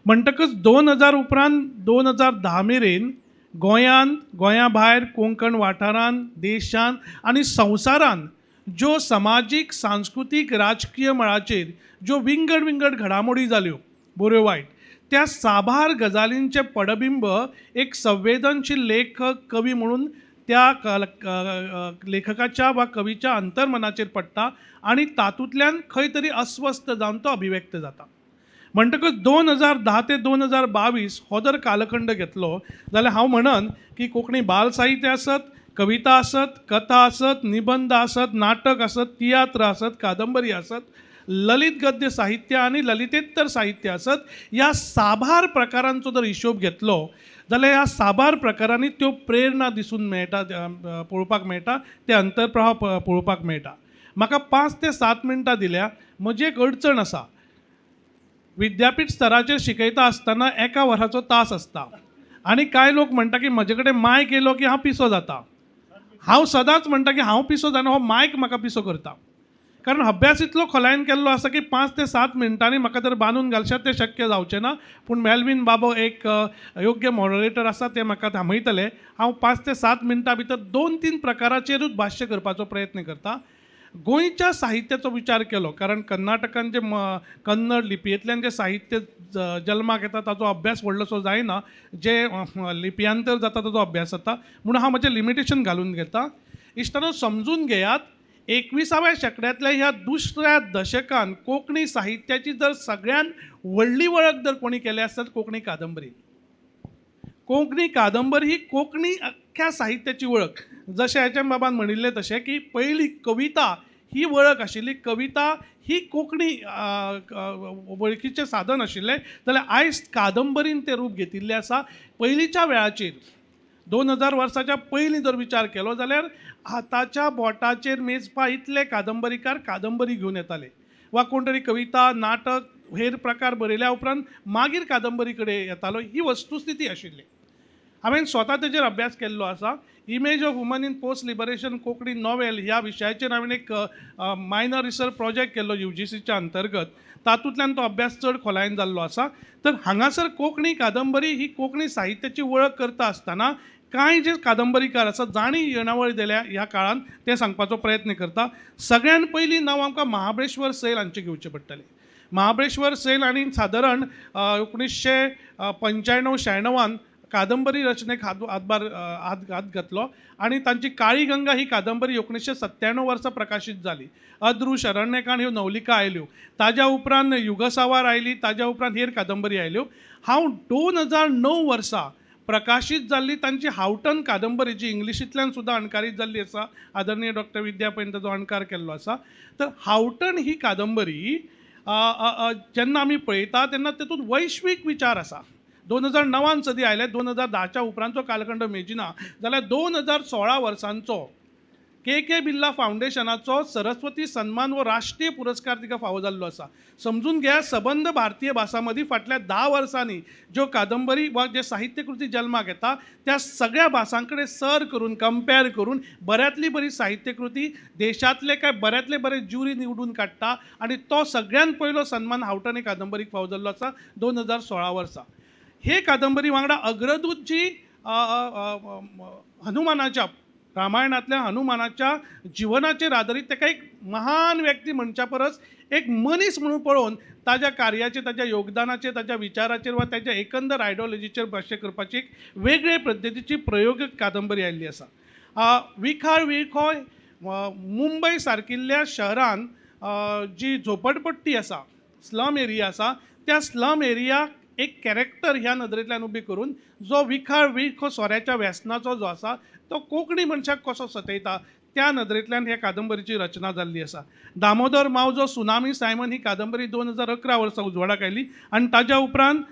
Speaker 4: म्हणटकच 2000 उपरांत 2010 मेरेन गोंयांत, गोंया भायर, कोंकण वाठारांत, देशांत आनी संवसारांत ज्यो समाजीक, सांस्कृतीक, राजकीय मळाचेर ज्यो विंगड विंगड घडामोडी जाल्यो बऱ्यो वायट, त्या साबार गजालींचें पडबिंब एक संवेदनशील लेखक, कवी म्हणून त्या लेखकाच्या वा कवीच्या अंतर्मनाचेर पडटा आनी तातूंतल्यान खंय तरी अस्वस्थ जावन तो अभिव्यक्त जाता. म्हणटकच 2010 ते 2022 हो जर कालखंड घेतलो जाल्यार हांव म्हणन की कोंकणी बाल साहित्य आसत, कविता आसत, कथा आसत, निबंद आसत, नाटक आसत, तियात्र आसत, कादंबरी आसत, ललित गद्य साहित्य आनी ललितेत्तर साहित्य आसत, ह्या साबार प्रकारांचो जर हिशोब घेतलो जाल्यार ह्या साबार प्रकारांनी त्यो प्रेरणा दिसून मेळटा, पळोवपाक मेळटा, ते अंतरप्रवाह पळोवपाक मेळटा. म्हाका 5 ते 7 मिनटां दिल्या. म्हजी एक अडचण आसा, विद्यापीठ स्तराचेर शिकयता आसतना एका वराचो तास आसता आनी कांय लोक म्हणटा की म्हजे कडेन मायक येयलो की हांव पिसो जाता. हांव सदांच म्हणटा की हांव पिसो जायना, हो मायक म्हाका पिसो करता. कारण अभ्यास इतलो खोलायेन केल्लो आसा की 5 ते 7 मिनटांनी म्हाका जर बांदून घालशात तें शक्य जावचें ना. पूण मेल्वीन बाबो एक योग्य मॉडरेटर आसा, ते म्हाका थांबयतले. हांव 5 ते 7 मिनटां भितर 2-3 प्रकाराचेरूच भाश्य करपाचो प्रयत्न करता. गोंयच्या साहित्याचो विचार केलो, कारण कर्नाटकान जे कन्नड लिपयेंतल्यान जें साहित्य जल्माक येता ताचो अभ्यास व्हडलोसो जायना, जे लिपयांतर जाता ताचो अभ्यास जाता, म्हणून हांव म्हजें लिमिटेशन घालून घेता. इश्टानो, समजून घेयात, 21व्या शेंकड्यांतल्या ह्या दुसऱ्या दशकान कोंकणी साहित्याची जर सगळ्यान व्हडली वळख जर कोणी केली आसत, कोंकणी कादंबरी. कोंकणी कादंबरी ही कोंकणी अख्ख्या साहित्याची वळख. जशें एच एम बाबान म्हणिल्लें तशें की पयली कविता ही वळख आशिल्ली, कविता ही कोंकणी वळखीचें साधन आशिल्लें, जाल्यार आयज कादंबरीन तें रूप घेतिल्लें आसा. पयलींच्या वेळाचेर 2000 वर्साच्या पयलीं जर विचार केलो जाल्यार हाताच्या बोटाचेर मेजपा इतले कादंबरीकार कादंबरी घेवन येताले, वा कोण तरी कविता, नाटक हेर प्रकार बरयल्या उपरांत मागीर कादंबरी कडेन येतालो. ही वस्तुस्थिती आशिल्ली. हांवें स्वता तेजेर अभ्यास केल्लो आसा. Image of woman in post liberation Konkani novel ह्या विशयाचेर हांवें एक मायनर रिसर्च प्रोजेक्ट केल्लो UGCच्या अंतर्गत, तातूंतल्यान तो अभ्यास चड खोलायेन जाल्लो आसा. तर हांगासर कोंकणी कादंबरी ही कोंकणी साहित्याची वळख करता आसतना कांय जे कादंबरीकार आसा जांणी येणावळ दिल्या ह्या काळांत तें सांगपाचो प्रयत्न करता. सगळ्यान पयलीं नांव आमकां महाबळेश्वर सैल हांचें घेवचें पडटलें. महाबळेश्वर सैल हांणी सादारण 1995-96 कादंबरी रचनेक हातभार हात घातलो आनी तांची काळी गंगा ही कादंबरी 1997 वर्सा प्रकाशीत जाली. अदृश, अरण्यकांड ह्यो नवलिका आयल्यो, ताज्या उपरांत युगसावार आयली, ताज्या उपरांत हेर कादंबरी आयल्यो. हांव 2009 वर्सा प्रकाशीत जाल्ली तांची हावटन कादंबरी जी इंग्लिशींतल्यान सुद्दां अणकारीत जाल्ली आसा, आदरणीय डॉक्टर विद्या पैन ताचो अणकार केल्लो आसा. तर हावटन ही कादंबरी जेन्ना आमी पळयता तेन्ना तातूंत वैश्वीक विचार आसा. 2009 सदी आयले, 2010च्या उपरांतचो कालखंड मेजिना जाल्यार 2016 वर्सांचो के के बिर्ला फावंडेशनाचो सरस्वती सन्मान हो राष्ट्रीय पुरस्कार तिका फावो जाल्लो आसा. समजून घ्या, सबंद भारतीय भासां मदीं फाटल्या 10 वर्सांनी ज्यो कादंबरी वा जे साहित्यकृती जल्माक येता त्या सगळ्या भासां कडेन सर करून, कंपेर करून बऱ्यांतली बरी साहित्यकृती देशांतले काय बऱ्यांतले बरे ज्युरी निवडून काडटा आनी तो सगळ्यांत पयलो सन्मान हावठण हे कादंबरीक फावो जाल्लो आसा 2016 वर्सा. हे कादंबरी वांगडा अग्रदूत जी हनुमानाच्या रामायणांतल्या हनुमानाच्या जिवनाचेर आदारीत ताका एक महान व्यक्ती म्हणच्या परस एक मनीस म्हणून पळोवन ताज्या कार्याचेर, ताज्या योगदानाचेर, ताज्या विचाराचेर वा ताज्या एकंदर आयडियोलॉजीचेर भाश्य करपाची एक वेगळे पद्दतीची प्रयोगीक कादंबरी आयिल्ली आसा. विखाळ विळखो मुंबय सारकिल्ल्या शहरान जी झोपडपट्टी आसा, स्लम एरिया आसा, त्या स्लम एरिया एक कॅरेक्टर ह्या नदरेंतल्यान उबी करून जो विखाळ विळखो सोऱ्याच्या व्यसनाचो जो आसा तो कोंकणी मनशाक कसो सतयता त्या नदरेंतल्यान ह्या कादंबरीची रचना जाल्ली आसा. दामोदर मावजो सुनामी सायमन ही कादंबरी 2011 वर्सा उजवाडाक आयली आनी ताज्या उपरांत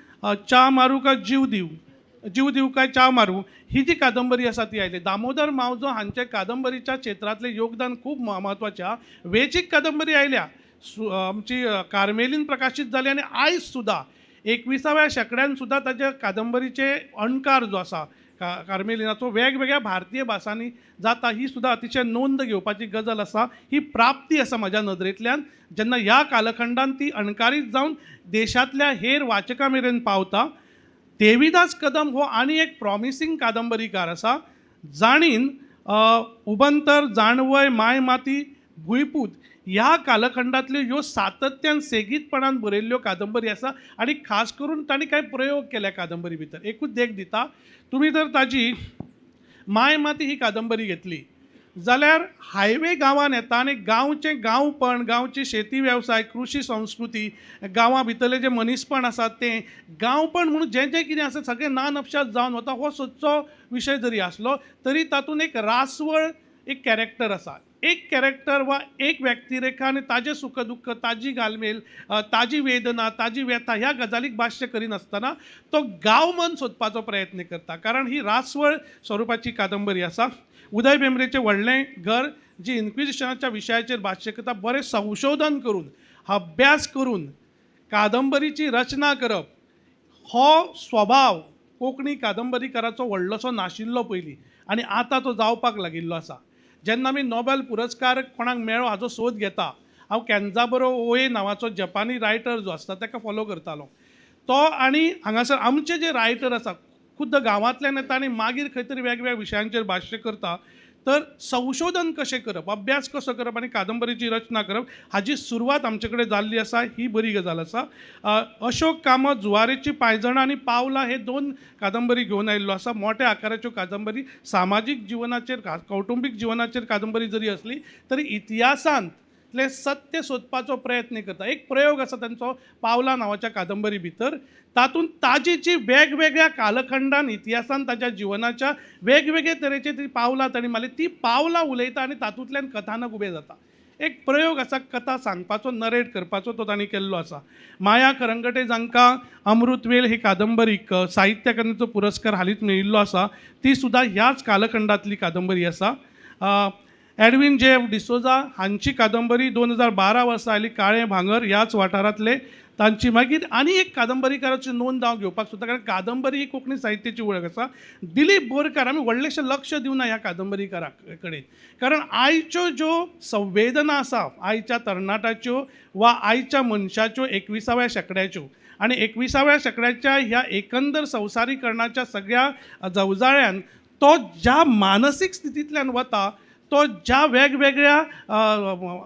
Speaker 4: च्या मारू काय जीव दिव, जीव दिव काय च्या मारू ही जी कादंबरी आसा ती आयली. दामोदर मावजो हांचे कादंबरीच्या क्षेत्रांतलें योगदान खूब म्हत्वाचें आसा. वेंचीक कादंबरी आयल्या, आमची कार्मेलीन प्रकाशीत जाली आनी आयज सुद्दां 21व्या शेंकड्यान सुद्दां ताच्या कादंबरीचे अणकार जो आसा कार्मेलिनाचो वेगवेगळ्या भारतीय भासांनी जाता, ही सुद्दां अतिशय नोंद घेवपाची गजाल आसा. ही प्राप्ती आसा म्हज्या नदरेंतल्यान जेन्ना ह्या कालखंडान ती अणकारीत जावन देशांतल्या हेर वाचकां मेरेन पावता. देविदास कदम हो आनी एक प्रॉमिसींग कादंबरीकार आसा जाणीन उबंतर, जाणवय, माय माती, भुंयपूत ह्या कालखंडांतल्यो ह्यो सातत्यान सेगीतपणान बरयल्ल्यो कादंबरी आसा आनी खास करून तांणी कांय प्रयोग केल्या कादंबरी भितर. एकूच देख दिता, तुमी जर ताजी माय माती ही कादंबरी घेतली जाल्यार हायवे गांवान येता आनी गांवचें गांवपण, गांवची शेती वेवसाय, कृशी संस्कृती, गांवां भितरलें जें मनीसपण आसा तें गांवपण म्हणून जें जें कितें आसा सगळें ना नपश्यात जावन वता. हो सदचो विशय जरी आसलो तरी तातूंत एक रासवळ एक कॅरेक्टर आसा, एक कॅरेक्टर वा एक व्यक्तिरेखा आनी ताजें सुख दुख्ख, ताजी घालमेल, ताजी वेदना, ताजी व्यथा ह्या गजालीक भाश्य करिनासतना तो गांवमन सोदपाचो प्रयत्न करता, कारण ही रासवळ स्वरुपाची कादंबरी आसा. उदय भेंब्रेचें व्हडलें घर जी इन्क्विजिशनाच्या विशयाचेर भाश्य करता, बरें संशोधन करून, अभ्यास करून कादंबरीची रचना करप हो स्वभाव कोंकणी कादंबरीकाराचो व्हडलोसो नाशिल्लो पयलीं आनी आतां तो जावपाक लागिल्लो आसा. जेन्ना आमी नोबॅल पुरस्कार कोणाक मेळ्ळो हाचो सोद घेता, हांव केन्जाबरो ओए नांवाचो जपानी रायटर जो आसता ताका फॉलो करतालो. तो आनी हांगासर आमचे जे रायटर आसा खुद्द गांवांतल्यान येता आनी मागीर खंय तरी वेगवेगळ्या विशयांचेर भाश्य करता. तर संशोधन कशें करप, अभ्यास कसो करप आनी कादंबरीची रचना करप हाजी सुरवात आमचे कडेन जाल्ली आसा, ही बरी गजाल आसा. अशोक कामत जुवारेची पांयजणां आनी पावलां हे दोन कादंबरी घेवन आयिल्लो आसा. मोठ्या आकाराच्यो कादंबरी, सामाजीक जिवनाचेर, कौटुंबीक जिवनाचेर कादंबरी जरी आसली तरी इतिहासांतलें सत्य सोदपाचो प्रयत्न करता. एक प्रयोग आसा तांचो पावलां नांवाच्या कादंबरी भितर, तातूंत ताजी जी वेगवेगळ्या कालखंडान इतिहासान ताच्या जिवनाच्या वेगवेगळे तरेचे ती पावलां ताणी मारली, ती पावलां उलयता आनी तातूंतल्यान कथानक उबें जाता. एक प्रयोग आसा कथा सांगपाचो, नरेट करपाचो, तो तांणी केल्लो आसा. माया खरंगटे जांकां अमृतवेल ही कादंबरीक साहित्य अकादमीचो पुरस्कार हालींच मेळिल्लो आसा, ती सुद्दां ह्याच कालखंडांतली कादंबरी आसा. एडविन जे डिसोजा हांची कादंबरी 2012 वर्सा आयली, काळें भांगर, ह्याच वाठारांतले तांची. मागीर आनी एक कादंबरीकाराची नोंद हांव घेवपाक सोदता, कारण कादंबरी ही कोंकणी साहित्याची वळख आसा. दिलीप बोरकार, आमी व्हडलेशें लक्ष दिवना ह्या कादंबरीकारा कडेन, कारण आयच्यो ज्यो संवेदना आसा आयच्या तरणाट्याच्यो वा आयच्या मनशाच्यो 21व्या शेंकड्याच्यो आनी 21व्या शेंकड्याच्या ह्या एकंदर संवसारीकरणाच्या सगळ्या जवजाळ्यान तो ज्या मानसीक स्थितींतल्यान वता, तो ज्या वेगवेगळ्या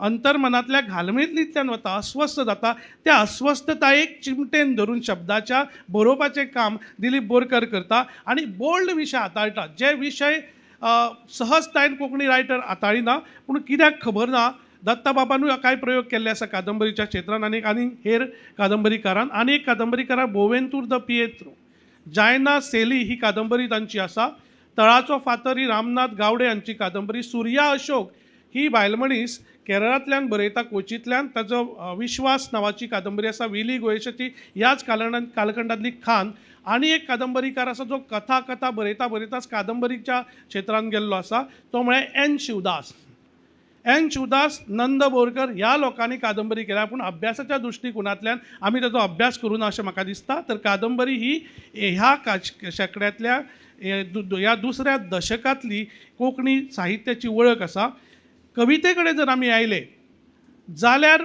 Speaker 4: अंतर्मनांतल्या घालमेलींतल्यान वता, अस्वस्थ जाता, त्या अस्वस्थतायेक चिमटेन धरून शब्दाच्या बरोवपाचें काम दिलीप बोरकर करता आनी बोल्ड विशय हाताळटा, जे विशय सहजतायेन कोंकणी रायटर हाताळिना. पूण कित्याक खबर ना, दत्ताबाबानूय कांय प्रयोग केल्ले आसा कादंबरीच्या क्षेत्रान आनी आनी हेर कादंबरीकारान. आनी एक कादंबरीकारा बोवेंतूर the Pietro, जायना सेली ही कादंबरी तांची आसा. तळाचो फातर ही रामनाथ गावडे हांची कादंबरी. सुर्या अशोक ही बायलमनीस केरळांतल्यान बरयता, कोचींतल्यान, ताचो विश्वास नांवाची कादंबरी आसा. विली गोयेशाची ह्याच कालखंडांतली खान. आनी एक कादंबरीकार आसा जो कथा कथा बरयता बरयताच कादंबरीच्या क्षेत्रांत गेल्लो आसा, तो म्हळ्यार एन शिवदास. एन शिवदास, नंद बोरकर ह्या लोकांनी कादंबरी केल्या, पूण अभ्यासाच्या दृश्टिकोनांतल्यान आमी ताचो अभ्यास करूं ना अशें म्हाका दिसता. तर कादंबरी ही ह्या शेंकड्यांतल्या ह्या दुसऱ्या दशकांतली कोंकणी साहित्याची वळख आसा. कविते कडेन जर आमी आयले जाल्यार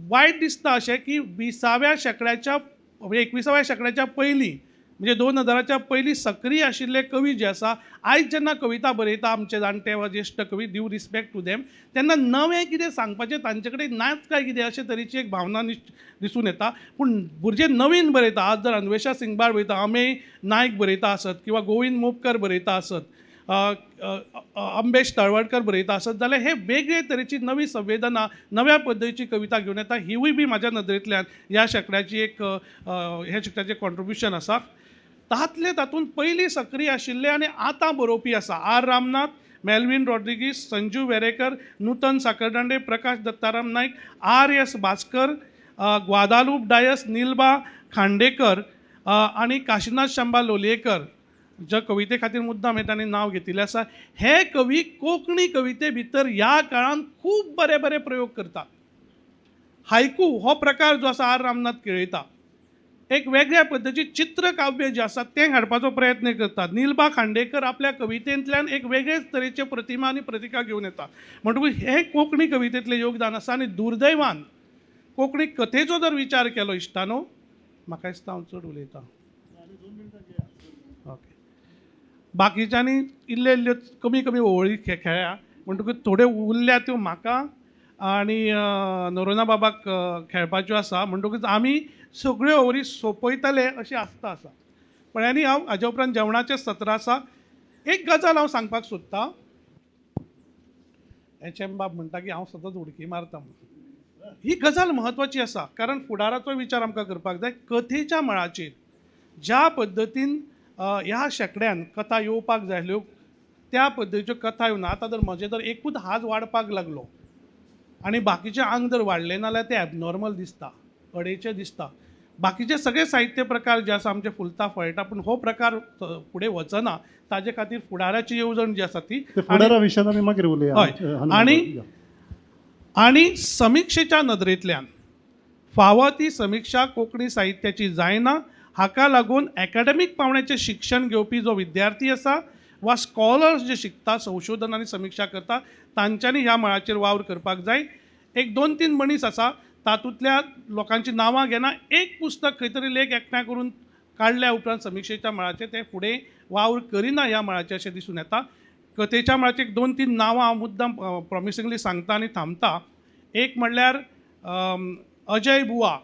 Speaker 4: वायट दिसता अशें की 20व्या शेंकड्याच्या 21व्या शेंकड्याच्या पयलीं म्हणजे 2000च्या पयलीं सक्रीय आशिल्ले कवी जे आसा, आयज जेन्ना कविता बरयता आमचे जाणटे वा ज्येश्ठ कवी, ड्यू रिस्पेक्ट टू देम, तेन्ना नवें कितें सांगपाचें तांचे कडेन नाच काय कितें अशे तरेची एक भावना दिसून येता. पूण भुरगे नवीन बरयता, आज जर अन्वेषा सिंगबाळ बरयता, अमेय नायक बरयता आसत किंवा गोविंद मोपकर बरयता आसत, अंबेश तळवडकर बरयता आसत जाल्यार हे वेगळे तरेची नवी संवेदना, नव्या पद्दतीची कविता घेवन येता. हिवूय बी म्हाज्या नदरेंतल्यान ह्या शेंकड्याची एक ह्या शेंकड्याचें कॉन्ट्रिब्युशन आसा. तातले तातूंत पयलीं सक्रीय आशिल्ले आनी आतां बरोवपी आसा R Ramnath, Melvin Rodrigues, Sanju Verekar, Nutan Sakhardande, Prakash Dattaram Naik, R S Bhaskar, Guadalupe Dias, Nilba Khandekar आनी काशिनाथ शांबा लोलयेकर, ज्या कविते खातीर मुद्दाम हें तांणी नांव घेतिल्लें आसा. हे कवी कोंकणी कविते भितर ह्या काळांत खूब बरे बरे प्रयोग करतात. हायकू हो प्रकार जो आसा आर रामनाथ केळयता, एक वेगळ्या पद्दतीची चित्रकाव्य जें आसा तें हाडपाचो प्रयत्न करतात. निलबा खांडेकर आपल्या कवितेंतल्यान एक वेगळेच तरेचे प्रतिमा आनी प्रतिका घेवन येता. म्हणटकूच हें कोंकणी कवितेंतलें योगदान आसा. आनी दुर्दैवान कोंकणी कथेचो जर विचार केलो इश्टानो, म्हाका दिसता हांव चड उलयतां, ओके, बाकीच्यांनी इल्ले इल्ल्यो कमी कमी ओवळी खेळ्या, म्हणटकूच थोड्यो उरल्या त्यो म्हाका आनी नरोना बाबाक खेळपाच्यो आसा. म्हणटकूच आमी सगळ्यो ओवरी सोंपयतले अशी आस्था आसा. पण आनी हांव हाज्या उपरांत जेवणाचें सत्र आसा. एक गजाल हांव सांगपाक सोदतां, एच एम बाब म्हणटा की हांव सतत उडकी मारता म्हणून. ही गजाल म्हत्वाची आसा कारण फुडाराचो विचार आमकां करपाक जाय. कथेच्या मळाचेर ज्या पद्दतीन ह्या शेंकड्यान कथा येवपाक जाय आसल्यो त्या पद्दतीच्यो कथा येवना. आतां जर म्हजें जर एकूच हात वाडपाक लागलो आनी बाकीचें आंग जर वाडलें ना जाल्यार तें एबनॉर्मल दिसता, अडेचें दिसता. बाकीचे सगळे साहित्य प्रकार जे आसा आमचे फुलता फळटा, पूण हो प्रकार फुडें वचना. ताजे खातीर फुडाराची येवजण जी आसा ती
Speaker 1: फुडारा विशयान आमी मागीर उलया.
Speaker 4: हय. आनी आनी समिक्षेच्या नदरेंतल्यान फावो ती समिक्षा कोंकणी साहित्याची जायना. हाका लागून एकाडेमीक पावंड्याचें शिक्षण घेवपी जो विद्यार्थी आसा वा स्कॉलर्स जे शिकता, संशोधन आनी समिक्षा करता, तांच्यांनी ह्या मळाचेर वावर करपाक जाय. एक 2-3 मनीस आसा तातूंतल्या लोकांची नांवां घेना, एक पुस्तक खंय तरी लेख एकठांय करून काडल्या उपरांत समिक्षेच्या मळाचेर ते फुडें वावर करिना ह्या मळाचेर अशें दिसून येता. कथेच्या मळाचेर एक 2-3 नांवां हांव मुद्दाम प्रॉमिसिंगली सांगता आनी थांबता. एक म्हणल्यार अजय बुवा,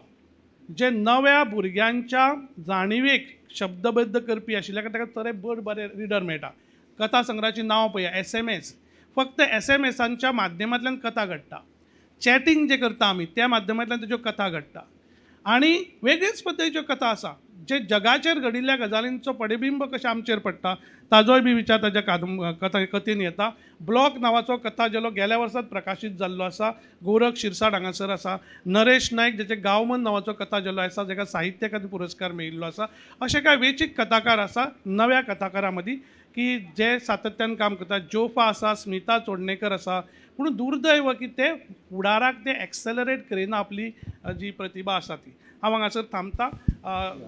Speaker 4: जे नव्या भुरग्यांच्या जाणिवेक शब्दबद्ध करपी आशिल्ल्या कारण ताका तरे बरे रिडर मेळटा. कथा संग्रहाची नांवां पळया, SMS, फक्त SMSांच्या माध्यमांतल्यान कथा घडटा, चॅटींग जें करता आमी त्या माध्यमांतल्यान ताच्यो कथा घडटा आनी वेगळेच पद्दतीच्यो कथा आसा जे जगाचेर घडिल्ल्या गजालींचो पडिबिंब कशें आमचेर पडटा ताजोय बी विचार ताच्या कथेन येता. ब्लॉक नांवाचो कथा जेलो गेल्या वर्सात प्रकाशीत जाल्लो आसा, गोरख शिरसाट हांगासर आसा, नरेश नायक जेचे गांवमन नांवाचो कथा जेलो आसा जेका साहित्य अकादमी पुरस्कार मेळिल्लो आसा. अशे कांय वेंचीक कथाकार आसा नव्या कथाकारां मदीं की जे सातत्यान काम करता. जोफा आसा, स्मिता चोडणेकर आसा, पूण दुर्दैव की ते फुडाराक ते एक्सेलरेट करिना आपली जी प्रतिभा आसा ती. हांव हांगासर थांबता,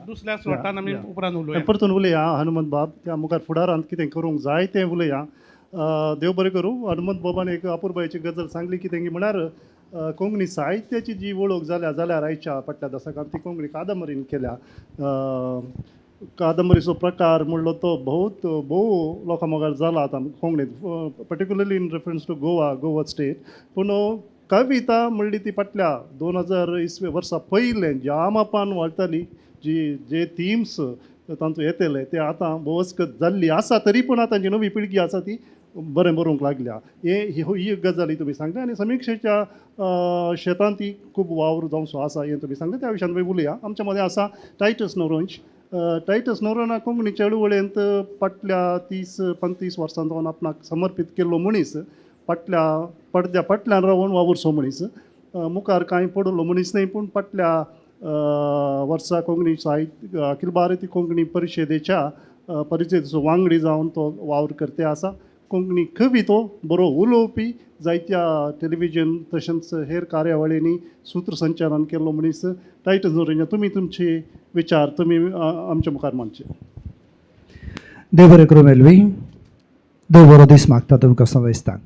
Speaker 4: दुसऱ्या स्लॉटान आमी उपरांत उलोवया.
Speaker 1: परतून उलया हनुमंत बाब, त्या मुखार फुडारांत कितें करूंक जाय तें उलया. देव बरें करूं. हनुमंत बाबान एक अपुरबायेची गजाल सांगली कितें की म्हळ्यार कोंकणी साहित्याची जी वळख जाल्या जाल्यार आयच्या फाटल्या दसकांत ती कोंकणी कादंबरीन केल्या. कादंबरीचो प्रकार म्हणलो तो बहुत भोव लोकां मुखार जाला आतां कोंकणीत, particularly in reference to Goa, Goa state. पूण कविता म्हणली ती फाटल्या 2000 इसवे वर्सा पयलें ज्या मापान वाडटाली, जी जे थिम्स तांचो येतले ते आतां भोवस्कत जाल्ली आसा, तरी पूण आतां जी नवी पिळगी आसा ती बरें बरोवंक लागल्या. ही गजाली तुमी सांगल्या आनी समिक्षेच्या शेतांत ती खूब वावर जावचो आसा हें तुमी सांगलें, त्या विशयान तुमी उलया. आमच्या मदें आसा टायटस नोरोंज. टायटस नोरोना कोंकणी चळवळेंत फाटल्या 30-35 वर्सां जावन आपणाक समर्पीत केल्लो मनीस, फाटल्या पडद्या फाटल्यान रावन वावुरचो मनीस, मुखार कांय पडलो मनीस न्हय, पूण फाटल्या वर्सा कोंकणी साहित्य अखिल भारतीय कोंकणी परिशदेच्या परिशदेचो वांगडी जावन तो वावर करते आसा. कोंकणी कवी तो बरो उलोवपी, जायत्या टेलिविजन तशेंच हेर कार्यावळींनी सूत्रसंचालन केल्लो मनीस टायटस नोरोन्हा. तुमी तुमचे विचार तुमी आमच्या मुखार मांडचे.
Speaker 5: देव बरें करूं मेलवी, देव बरो दीस मागता तुमकां समेस्तांक.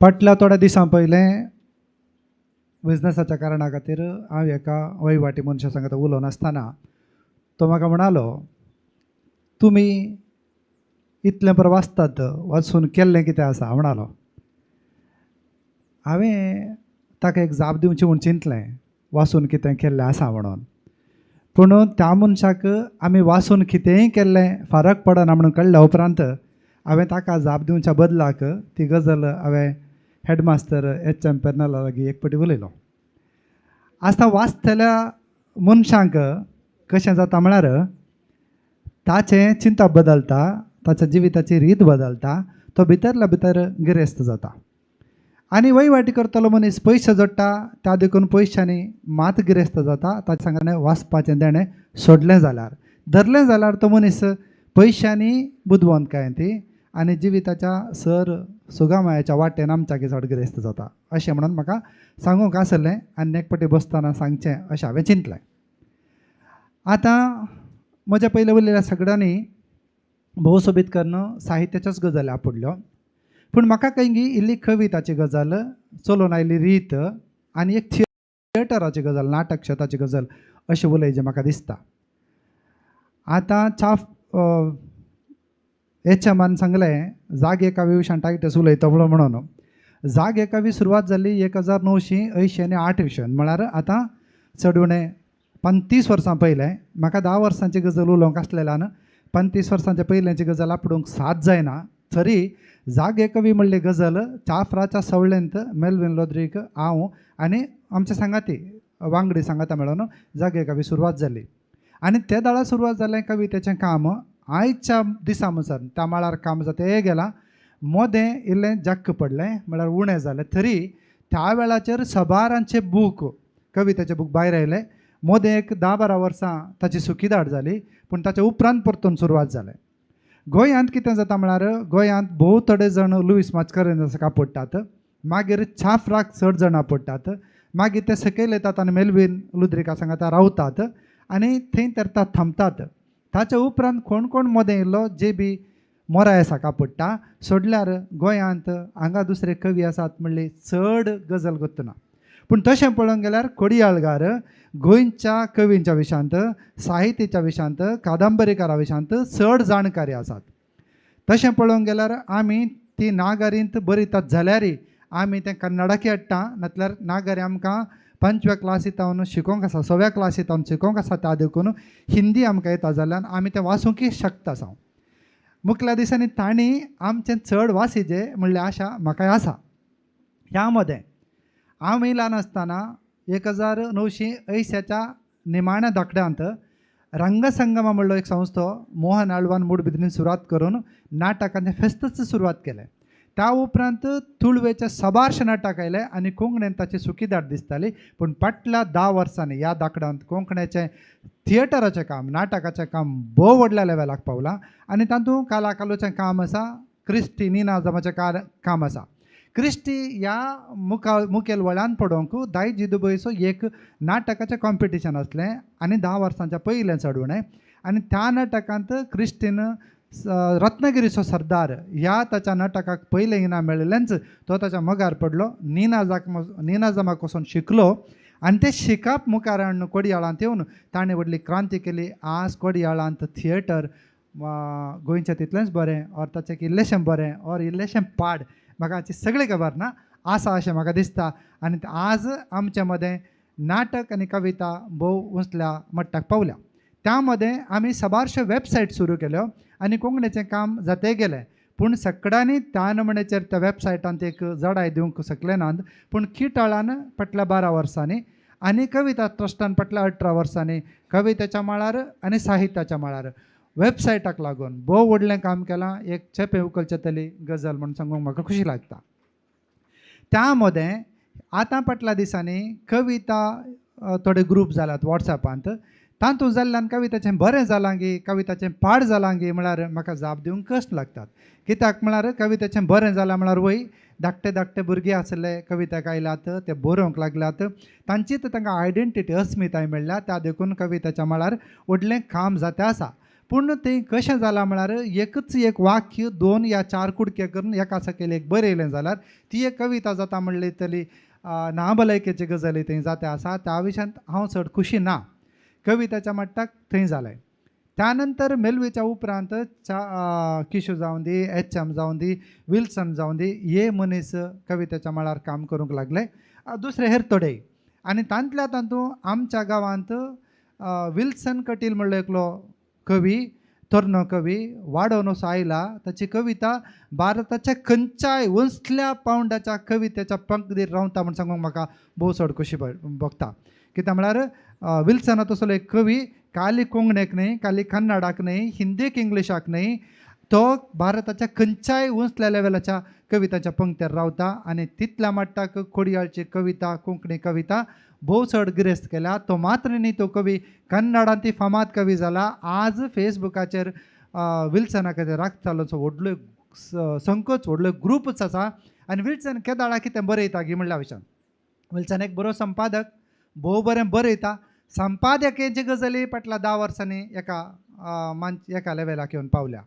Speaker 5: फाटल्या थोड्या दिसां पयलें बिजनसाच्या कारणा खातीर हांव एका वहिवाटी मनशा सांगता उलोवन आसतना तो म्हाका म्हणालो तुमी इतलें बरें वाचतात, वाचून केल्लें कितें आसा म्हणालो. हांवें ताका एक जाप दिवची म्हूण चिंतलें, वाचून कितें केल्लें आसा म्हणून. पूण त्या मनशाक आमी वाचून कितेंय केल्लें फरक पडना म्हणून कळ्ळ्या उपरांत हांवें ताका जाप दिवच्या बदलाक ती गजाल हांवें हेडमास्तर एच.एम. पेर्नाला लागीं एक फावटी उलयलो. आतां वाचतल्या मनशांक कशें जाता म्हळ्यार ताचें चिंतप बदलता, ताच्या जिविताची रीत बदलता, तो भितरल्या भितर गिरेस्त जाता. आनी वयवाटी करतलो मनीस पयशे जोडटा, त्या देखून पयशांनी मात गिरेस्त जाता. ताच्या सांगणें वाचपाचें देणें सोडलें जाल्यार धरलें जाल्यार तो मनीस पयशांनी बुदवंतकायेन ती आनी जिविताच्या सर सुगामायाच्या वाटेन आमच्या चड गिरेस्त जाता अशें म्हणून म्हाका सांगूंक आसलें आनी एक फावटी बसतना सांगचें अशें हांवें चिंतलें. आतां म्हज्या पयलें उलयल्या सगळ्यांनी भोव सोबीत करून साहित्याच्योच गजाली आपडल्यो, पूण म्हाका खंय इल्ली कविताची गजाल चलोवन आयिल्ली रीत आनी एक थिएटराची गजाल, नाटक क्षेत्राची गजाल अशें उलयचें म्हाका दिसता. आतां चाफ एच.एमान सांगलें जाग एकावी विशयान टायटस उलयता म्हणून. जाग एकावी सुरवात जाली 1988 विशयान, म्हळ्यार आतां चड उणें 35 वर्सां पयलें. म्हाका 10 वर्सांची गजाल उलोवंक आसलेल्यान 35 वर्सांच्या पयल्याची गजाल आपडूंक साथ जायना. तरी जाग एकवी म्हणली गजाल चाफ्राच्या सवळेंत मेलवीन लोद्रीक, हांव आनी आमचे सांगाती वांगडी सांगाता मेळोन जाग एकावी सुरवात जाली. आनी ते दाळा सुरवात जालें कवितेचें काम आयच्या दिसा म्हणसर त्या मळार काम जाता गेलां. मोदें इल्लें जक्क पडलें म्हळ्यार उणें जालें, तरी त्या वेळाचेर सबारांचे बूक कवितेचे बूक भायर आयले. मोदें एक 10-12 वर्सां ताची सुकीदाट जाली, पूण ताच्या उपरांत परतून सुरवात जालें. गोंयांत कितें जाता म्हळ्यार गोंयांत भोव थोडे जाण लुईस मास्कारेन्हासाक आपडटात, मागीर छाफ्राक चड जाण आपडटात, मागीर ते सकयल येतात आनी मेलवीन लुद्रिका सांगाता रावतात आनी थंय तर थांबतात. ताच्या उपरांत कोण कोण मदें येयल्लो जे बी मोरायसाक आपडटा. सोडल्यार गोंयांत हांगा दुसरे कवी आसात म्हणली चड गजाल गोत्तना. पूण तशें पळोवंक गेल्यार कोडियाळगार गोंयच्या कवींच्या विशयांत, साहित्याच्या विशयांत, कादंबरीकारा विशयांत चड जाणकारी आसात. तशें पळोवंक गेल्यार आमी ती नागारींत बरयतात जाल्यारय आमी तें कन्नडाकी हाडटा, नातल्यार नागारी आमकां 5व्या क्लासींत शिकोवंक आसा, 6व्या क्लासींत शिकोवंक आसा, त्या देखून हिंदी आमकां येता जाल्यान आमी तें वाचूंकय शकता आसा. मुखल्या दिसांनी तांणी आमचें चड वाचिजे म्हणल्यार आशा म्हाका आसा. ह्या मदें आमी ल्हान आसतना 1980च्या निमाण्या धाकड्यांत रंगसंगमा म्हणलो एक संस्थो मोहन आळवान मूडबिद्रीन सुरवात करून नाटकांचें फेस्तच सुरवात केलें. त्या उपरांत तुळवेचे सबारशे नाटक आयले आनी कोंकणीन ताची सुकीदाट दिसताली. पूण फाटल्या 10 वर्सांनी ह्या दाकडांत कोंकणीचें थिएटराचें काम, नाटकाचें काम भोव व्हडल्या लेवलाक पावलां आनी तातूंत कालाकालोचें काम आसा, क्रिस्टी निनाजमाचें काम आसा. क्रिस्टी ह्या मुखेल वळान पडोवंक दायजी दुबयचो एक नाटकाचें कॉम्पिटिशन आसलें आनी 10 वर्सांच्या पयलें चड उणें, आनी त्या नाटकांत क्रिस्टीन रत्नागिरीचो सरदार ह्या ताच्या नाटकाक पयलें इनाम मेळिल्लेंच तो ताच्या मोगार पडलो. निनाजमाक वचून शिकलो आनी तें शिकप मुखार हाडून कोडियाळांत येवन ताणें व्हडली क्रांती केली. आज कोडियाळांत थिएटर गोंयचें तितलेंच बरें ऑर ताचें इल्लेशें बरें ऑर इल्लेशें पाड म्हाका हाची सगळी खबर ना आसा अशें म्हाका दिसता. आनी आज आमचे मदें नाटक आनी कविता भोव उंचल्या मट्टाक पावल्या. त्या मदें आमी सबारश्यो वेबसायट सुरू केल्यो आनी कोंकणीचें काम जाते गेलें. पूण सगळ्यांनी त्या नमणेचेर त्या वेबसायटांत एक जडाय दिवंक शकले नात. पूण किटाळान फाटल्या 12 वर्सांनी आनी कविता ट्रस्टान फाटल्या 18 वर्सांनी कवितेच्या मळार आनी साहित्याच्या मळार वेबसायटाक लागून भोव व्हडलें काम केलां. एक चेपें उखलचें तली गजाल म्हूण सांगूंक म्हाका खुशी लागता. त्या मदें आतां फाटल्या दिसांनी कविता थोडे ग्रूप जाल्यात वॉट्सएपांत, तातूंत जाल्ल्यान कविताचें बरें जालां गी कविताचें पाड जालां गी म्हळ्यार म्हाका जाप दिवंक कश्ट लागतात. कित्याक म्हळ्यार कविताचें बरें जालां म्हळ्यार वय धाकटे धाकटे भुरगे आसले कविता आयल्यात ते बरोवंक लागल्यात, तांची तर तांकां आयडेंटिटी अस्मिताय मेळ्ळ्या, त्या देखून कविताच्या मळार व्हडलें काम जाता आसा. पूण तें कशें जालां म्हळ्यार एकच एक वाक्य 2 या 4 कुडके करून एका सकयल एक बरयलें जाल्यार ती एक कविता जाता म्हणली तरी ना भलायकेची गजाली थंय जाता आसा. त्या विशयांत हांव चड खुशी ना. कविताच्या मट्टाक थंय जालें. त्यानंतर मेलवेच्या उपरांत किशू जावन दी, एच.एम. जावन दी, विल्सन जावन दी, हे मनीस कवितेच्या मळार काम करूंक लागले, दुसरे हेर थोडे. आनी तांतल्या तातूंत आमच्या गांवांत विल्सन कटील म्हणलो एकलो कवी, तरनो कवी वाडोवन असो आयला. ताची कविता भारताच्या खंयच्याय उंचल्या पावंड्याच्या कवितेच्या पंक्तीर रावता म्हूण सांगूंक म्हाका भोव चड खोशी भोगता. कित्याक म्हळ्यार विल्सना तसलो एक कवी खाली कोंकणीक न्हय, खाली कन्नडाक न्हय, हिंदीक इंग्लिशाक न्हय, तो भारताच्या खंयच्याय उंचल्या लेवलाच्या कविताच्या पंक्तीर रावता. आनी तितल्या मट्टाक कोडयाळची कविता, कोंकणी कविता भोव चड गिरेस्त केल्या. तो मात्र न्ही, तो कवी कन्नडांत ती फामाद कवी जाला. आज फेसबुकाचेर विल्सना खातीर राखतालोचो व्हडलो संकोच, व्हडलो ग्रुपूच आसा. आनी विल्सन केदाळा कितें बरयता गी म्हणल्या विशयान, विल्सन एक बरो संपादक, भोव बरें बरयता. संपादकेची गजाली फाटल्या 10 वर्सांनी एका एका लेवलाक येवन पावल्या.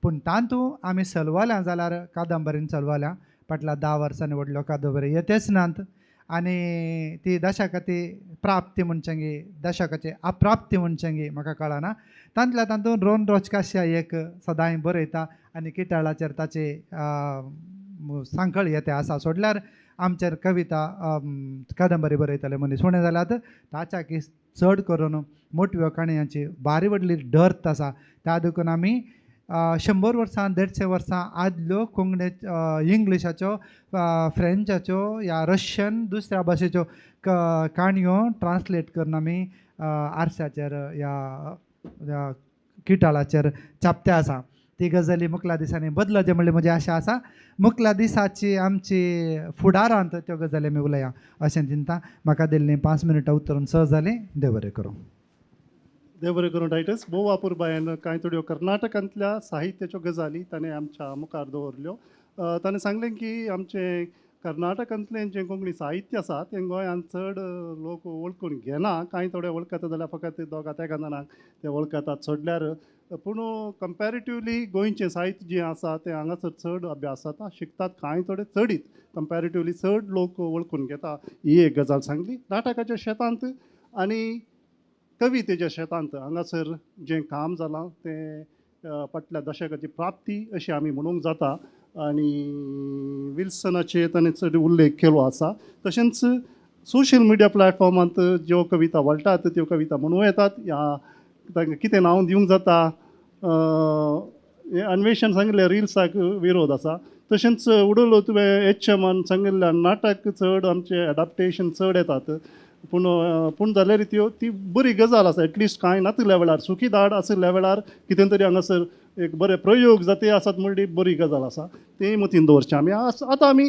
Speaker 5: पूण तातूंत आमी सलवाल्या जाल्यार कादंबरीन चलवाल्या फाटल्या 10 वर्सांनी व्हडल्यो कादंबरी येतेच नात. आनी ती दशकाची प्राप्ती म्हणचें, दशकाची अप्राप्ती म्हणचें म्हाका कळना. तांतल्या तातूंत रोन रोचकाशिया एक सदांय बरयता आनी किटाळाचेर ताची सांकळ येते आसा. सोडल्यार आमचेर कविता कादंबरी बरयताले मनीस उणें जाल्यात ताच्या की चड करून मोटव्यो काणयांची बारी व्हडली डर्थ आसा. त्या देखून आमी 100 वर्सां 150 वर्सां आदल्यो कोंकणी इंग्लिशाच्यो, फ्रेंचाच्यो या रशियन दुसऱ्या भाशेच्यो काणयो ट्रान्सलेट करून आमी आरशाचेर या किटाळाचेर छापते आसा. ती गजाली मुखल्या दिसांनी बदलचे म्हणल्यार म्हजी आशा आसा. मुखल्या दिसाची आमची फुडारांत त्यो गजाली आमी उलया अशें चिंता. म्हाका दिल्लीं 5 मिनटां उतरून सहज जालीं. देव बरें करूं.
Speaker 1: देव बरें करूं टायटस. भोव अपुरबायेन कांय थोड्यो कर्नाटकांतल्या साहित्याच्यो गजाली ताणें आमच्या मुखार दवरल्यो. ताणें सांगलें की आमचें कर्नाटकांतलें जें कोंकणी साहित्य आसा तें गोंयांत चड लोक वळखून घेना. कांय थोडे वळखता जाल्यार फकत दोगा तेगा जाणांक ते वळखतात सोडल्यार, पूण कंपेरेटिवली गोंयचें साहित्य जें आसा तें हांगासर चड अभ्यास जाता, शिकतात कांय थोडे चडीत, कंपेरेटिवली चड लोक वळखून घेता. ही एक गजाल सांगली. नाटकाच्या शेतांत आनी कवितेच्या शेतांत हांगासर जें काम जालां तें फाटल्या दशकाची प्राप्ती अशें आमी म्हणूंक जाता. आनी विल्सनाचेर ताणें चड उल्लेख केलो आसा. तशेंच सोशल मिडिया प्लॅटफॉर्मांत ज्यो कविता वळटात त्यो कविता म्हणूं येतात, ह्या तांकां कितें नांव दिवंक जाता. अन्वेषण सांगिल्लें रिल्साक विरोध आसा. तशेंच उडलो तुवें एच.एमान सांगिल्ल्या नाटक चड आमचें एडाप्टेशन चड येतात, पूण पूण जाल्यार त्यो ती बरी गजाल आसा. एटलिस्ट कांय नातिल्ल्या वेळार, सुकी दाड आशिल्ल्या वेळार कितें तरी हांगासर एक बरे प्रयोग जाते आसात म्हणली बरी गजाल आसा. तें मतीन दवरचें आमी. आतां आमी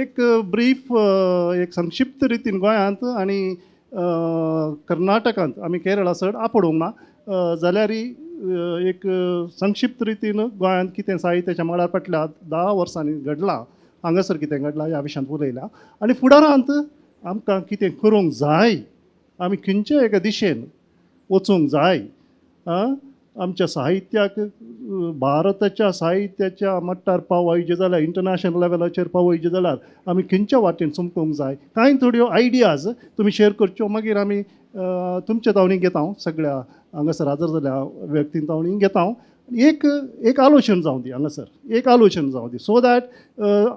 Speaker 1: एक ब्रीफ एक संक्षिप्त रितीन गोंयांत आनी कर्नाटकांत आमी केरळा चड आपोडूंक ना जाल्यार एक संक्षिप्त रितीन गोंयांत कितें साहित्याच्या मळार फाटल्या 10 वर्सांनी घडलां, हांगासर कितें घडलां ह्या विशयांत उलयलां. आनी फुडारांत आमकां कितें करूंक जाय, आमी खंयच्या एका दिशेन वचूंक जाय, आमच्या साहित्याक भारताच्या साहित्याच्या मट्टार पावयचें जाल्यार, इंटरनॅशनल लेवलाचेर पावयचें जाल्यार आमी खंयच्या वाटेन चमकूंक जाय. कांय थोड्यो आयडियाज तुमी शेअर करच्यो, मागीर आमी तुमच्या तावणी घेता, सगळ्या हांगासर हाजर जाल्या व्यक्तीं तावणी घेता. एक एक आलोचन जावं दी हांगासर, एक आलोचन जावं दी, सो that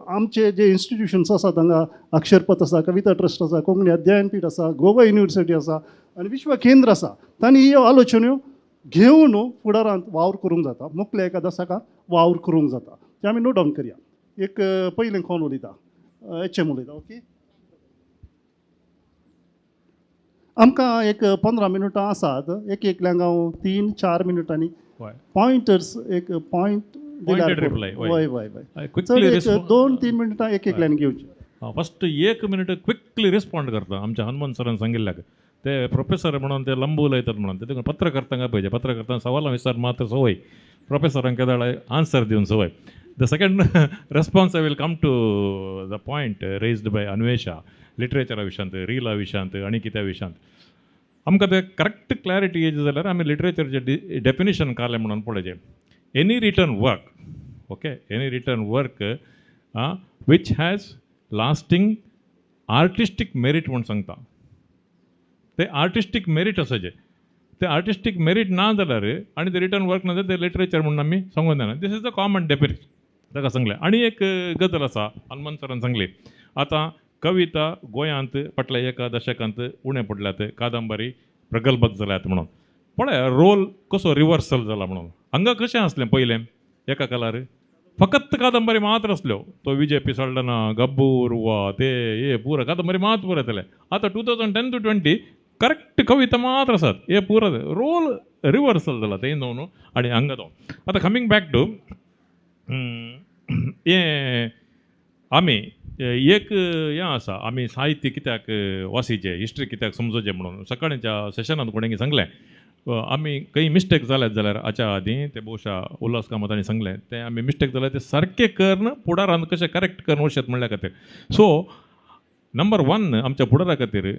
Speaker 1: आमचे जे इन्स्टिट्युशन्स आसात हांगा, अक्षरपथ आसा, कविता ट्रस्ट आसा, कोंकणी अध्ययनपीठ आसा, गोवा युनिवर्सिटी आसा आनी विश्व केंद्र आसा, तांणी ह्यो आलोचन्यो घेवन फुडारांत वावर करूंक जाता, मुखल्या एका दसकांत वावर करूंक जाता. तें आमी नोट डावन करया. एक पयलें कोण उलयता, एच.एम. उलयता. ओके, आमकां एक 15 मिनटां आसात. एक एकल्यांक हांव 3-4 मिनटांनी पॉयंटर्स, एक पॉयंट दिल्यार वय वय वय चड एक 2-3 मिनटां एक एकल्यान घेवची.
Speaker 2: फस्ट 1 मिनट क्विकली रिस्पॉन्ड करता आमच्या हनुमंत सरान सांगिल्ल्याक. ते प्रोफेसर म्हणून ते लंब उलयतात म्हणून ते पत्रकर्तांक पळयचे, पत्रकर्तांक सवालां विचार मात्र संवय, प्रोफेसरांक केदाळ आन्सर दिवन संवय. The second response I will come to the point raised by Anvesha, लिटरेचरा विशयांत, रिला विशयांत आनी कित्या विशयांत आमकां ते करेक्ट क्लॅरिटी येयची जाल्यार आमी लिटरेचरचें डेफिनेशन काडलें म्हणून पळयचें. Any written work, okay, any written work which has lasting artistic merit म्हूण सांगता. ते आर्टिस्टीक मेरीट आसाचें. ते आर्टिस्टीक मेरीट ना जाल्यार आनी ते रिटर्न वर्क ना जाल्यार ते लिटरेचर म्हणून आमी सांगून जायना. This is the common definition ताका सांगलें. आनी एक गजाल आसा, हनुमंत सरान सांगली, आतां कविता गोंयांत फाटल्या एका दशकांत उणें पडल्यात, कादंबरी प्रगल्भक जाल्यात म्हणून. पळय रोल कसो रिवर्सल जाला म्हणून. हांगा कशें आसलें पयलें एका कालार फकत कादंबरी मात्र आसल्यो, तो विजय पिसाळडना, गब्बूर वा ते हे पुरा कादंबरी मात पुरा येतले. आतां 2010 to 20 correct कविता मात्र आसात, हे पुरा रोल रिवर्सल जाला तें न्हू. आनी हांगा तो आतां कमींग बॅक टू हें आमी एक हें आसा, आमी साहित्य कित्याक वासीचें, हिस्ट्री कित्याक समजोचें म्हणून सकाळच्या सेशनांत कोणें सांगलें, आमी खंय मिस्टेक जाल्यात जाल्यार हाच्या आदीं ते भोवशा उल्हास कामत हांणी सांगलें, तें आमी मिस्टेक जाल्यार तें सारकें करून फुडारान कशें करेक्ट करून वचत म्हणल्या खातीर. सो नंबर 1 आमच्या फुडारा खातीर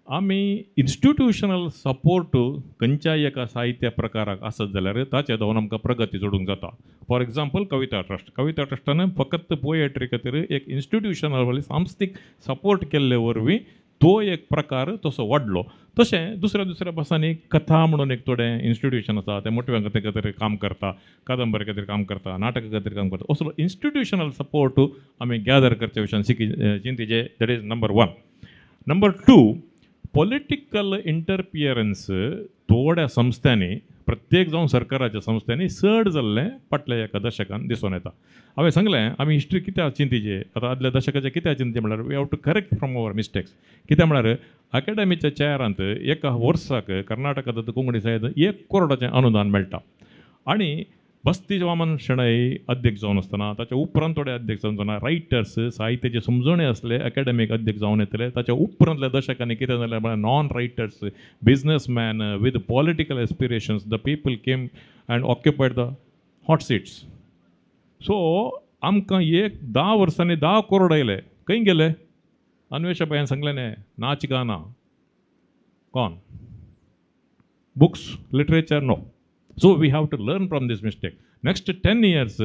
Speaker 2: आमी इन्स्टिट्युशनल सपोर्ट खंयच्याय एका साहित्य प्रकाराक आसत जाल्यार ताचे जावन आमकां प्रगती जोडूंक जाता. फॉर एग्जाम्पल कविता ट्रस्ट, कविता ट्रस्टान फकत पोएट्री खातीर एक इन्स्टिट्युशनल सांस्थीक सपोर्ट केल्ले वरवीं तो एक प्रकार तसो वाडलो. तशें दुसऱ्या दुसऱ्या भासांनी कथा म्हणून एक थोडें इन्स्टिट्युशन आसा, तें मोटव्यां खातीर काम करता, कादंबरी खातीर काम करता, नाटका खातीर काम करता. असलो इन्स्टिट्युशनल सपोर्ट आमी गॅदर करच्या विशयान चिंतीचे. That is number 1. Number 2, political interference थोड्या संस्थांनी, प्रत्येक जावं सरकाराच्या संस्थांनी चड जाल्लें फाटल्या एका दशकान दिसून येता. हांवें सांगलें आमी हिस्ट्री कित्याक चिंतीचे, आतां आदल्या दशकाचें कित्याक चिंतचें म्हणल्यार we have to correct from our mistakes. कित्याक म्हळ्यार अकॅडमीच्या चेअरांत एका वर्साक कर्नाटकांत कोंकणी साहित्य 1 करोडाचें अनुदान मेळटा. आनी बस्ती वामन शणै अध्यक्ष जावन आसतना, ताच्या उपरांत थोडे अध्यक्ष जावन आसतना रायटर्स साहित्याचे समजणे आसले अकॅडमीक अध्यक्ष जावन येतले. ताच्या उपरांतल्या दशकांनी कितें जालें म्हळ्यार non writers, businessman with political aspirations, the people came and occupied the hot seats. So आमकां एक 10 वर्सांनी 10 करोड आयले, खंय गेले? अन्वेषा बायन सांगलें न्ही, नाच गाना gone, books, literature no. So we have to learn from this mistake. Next 10 years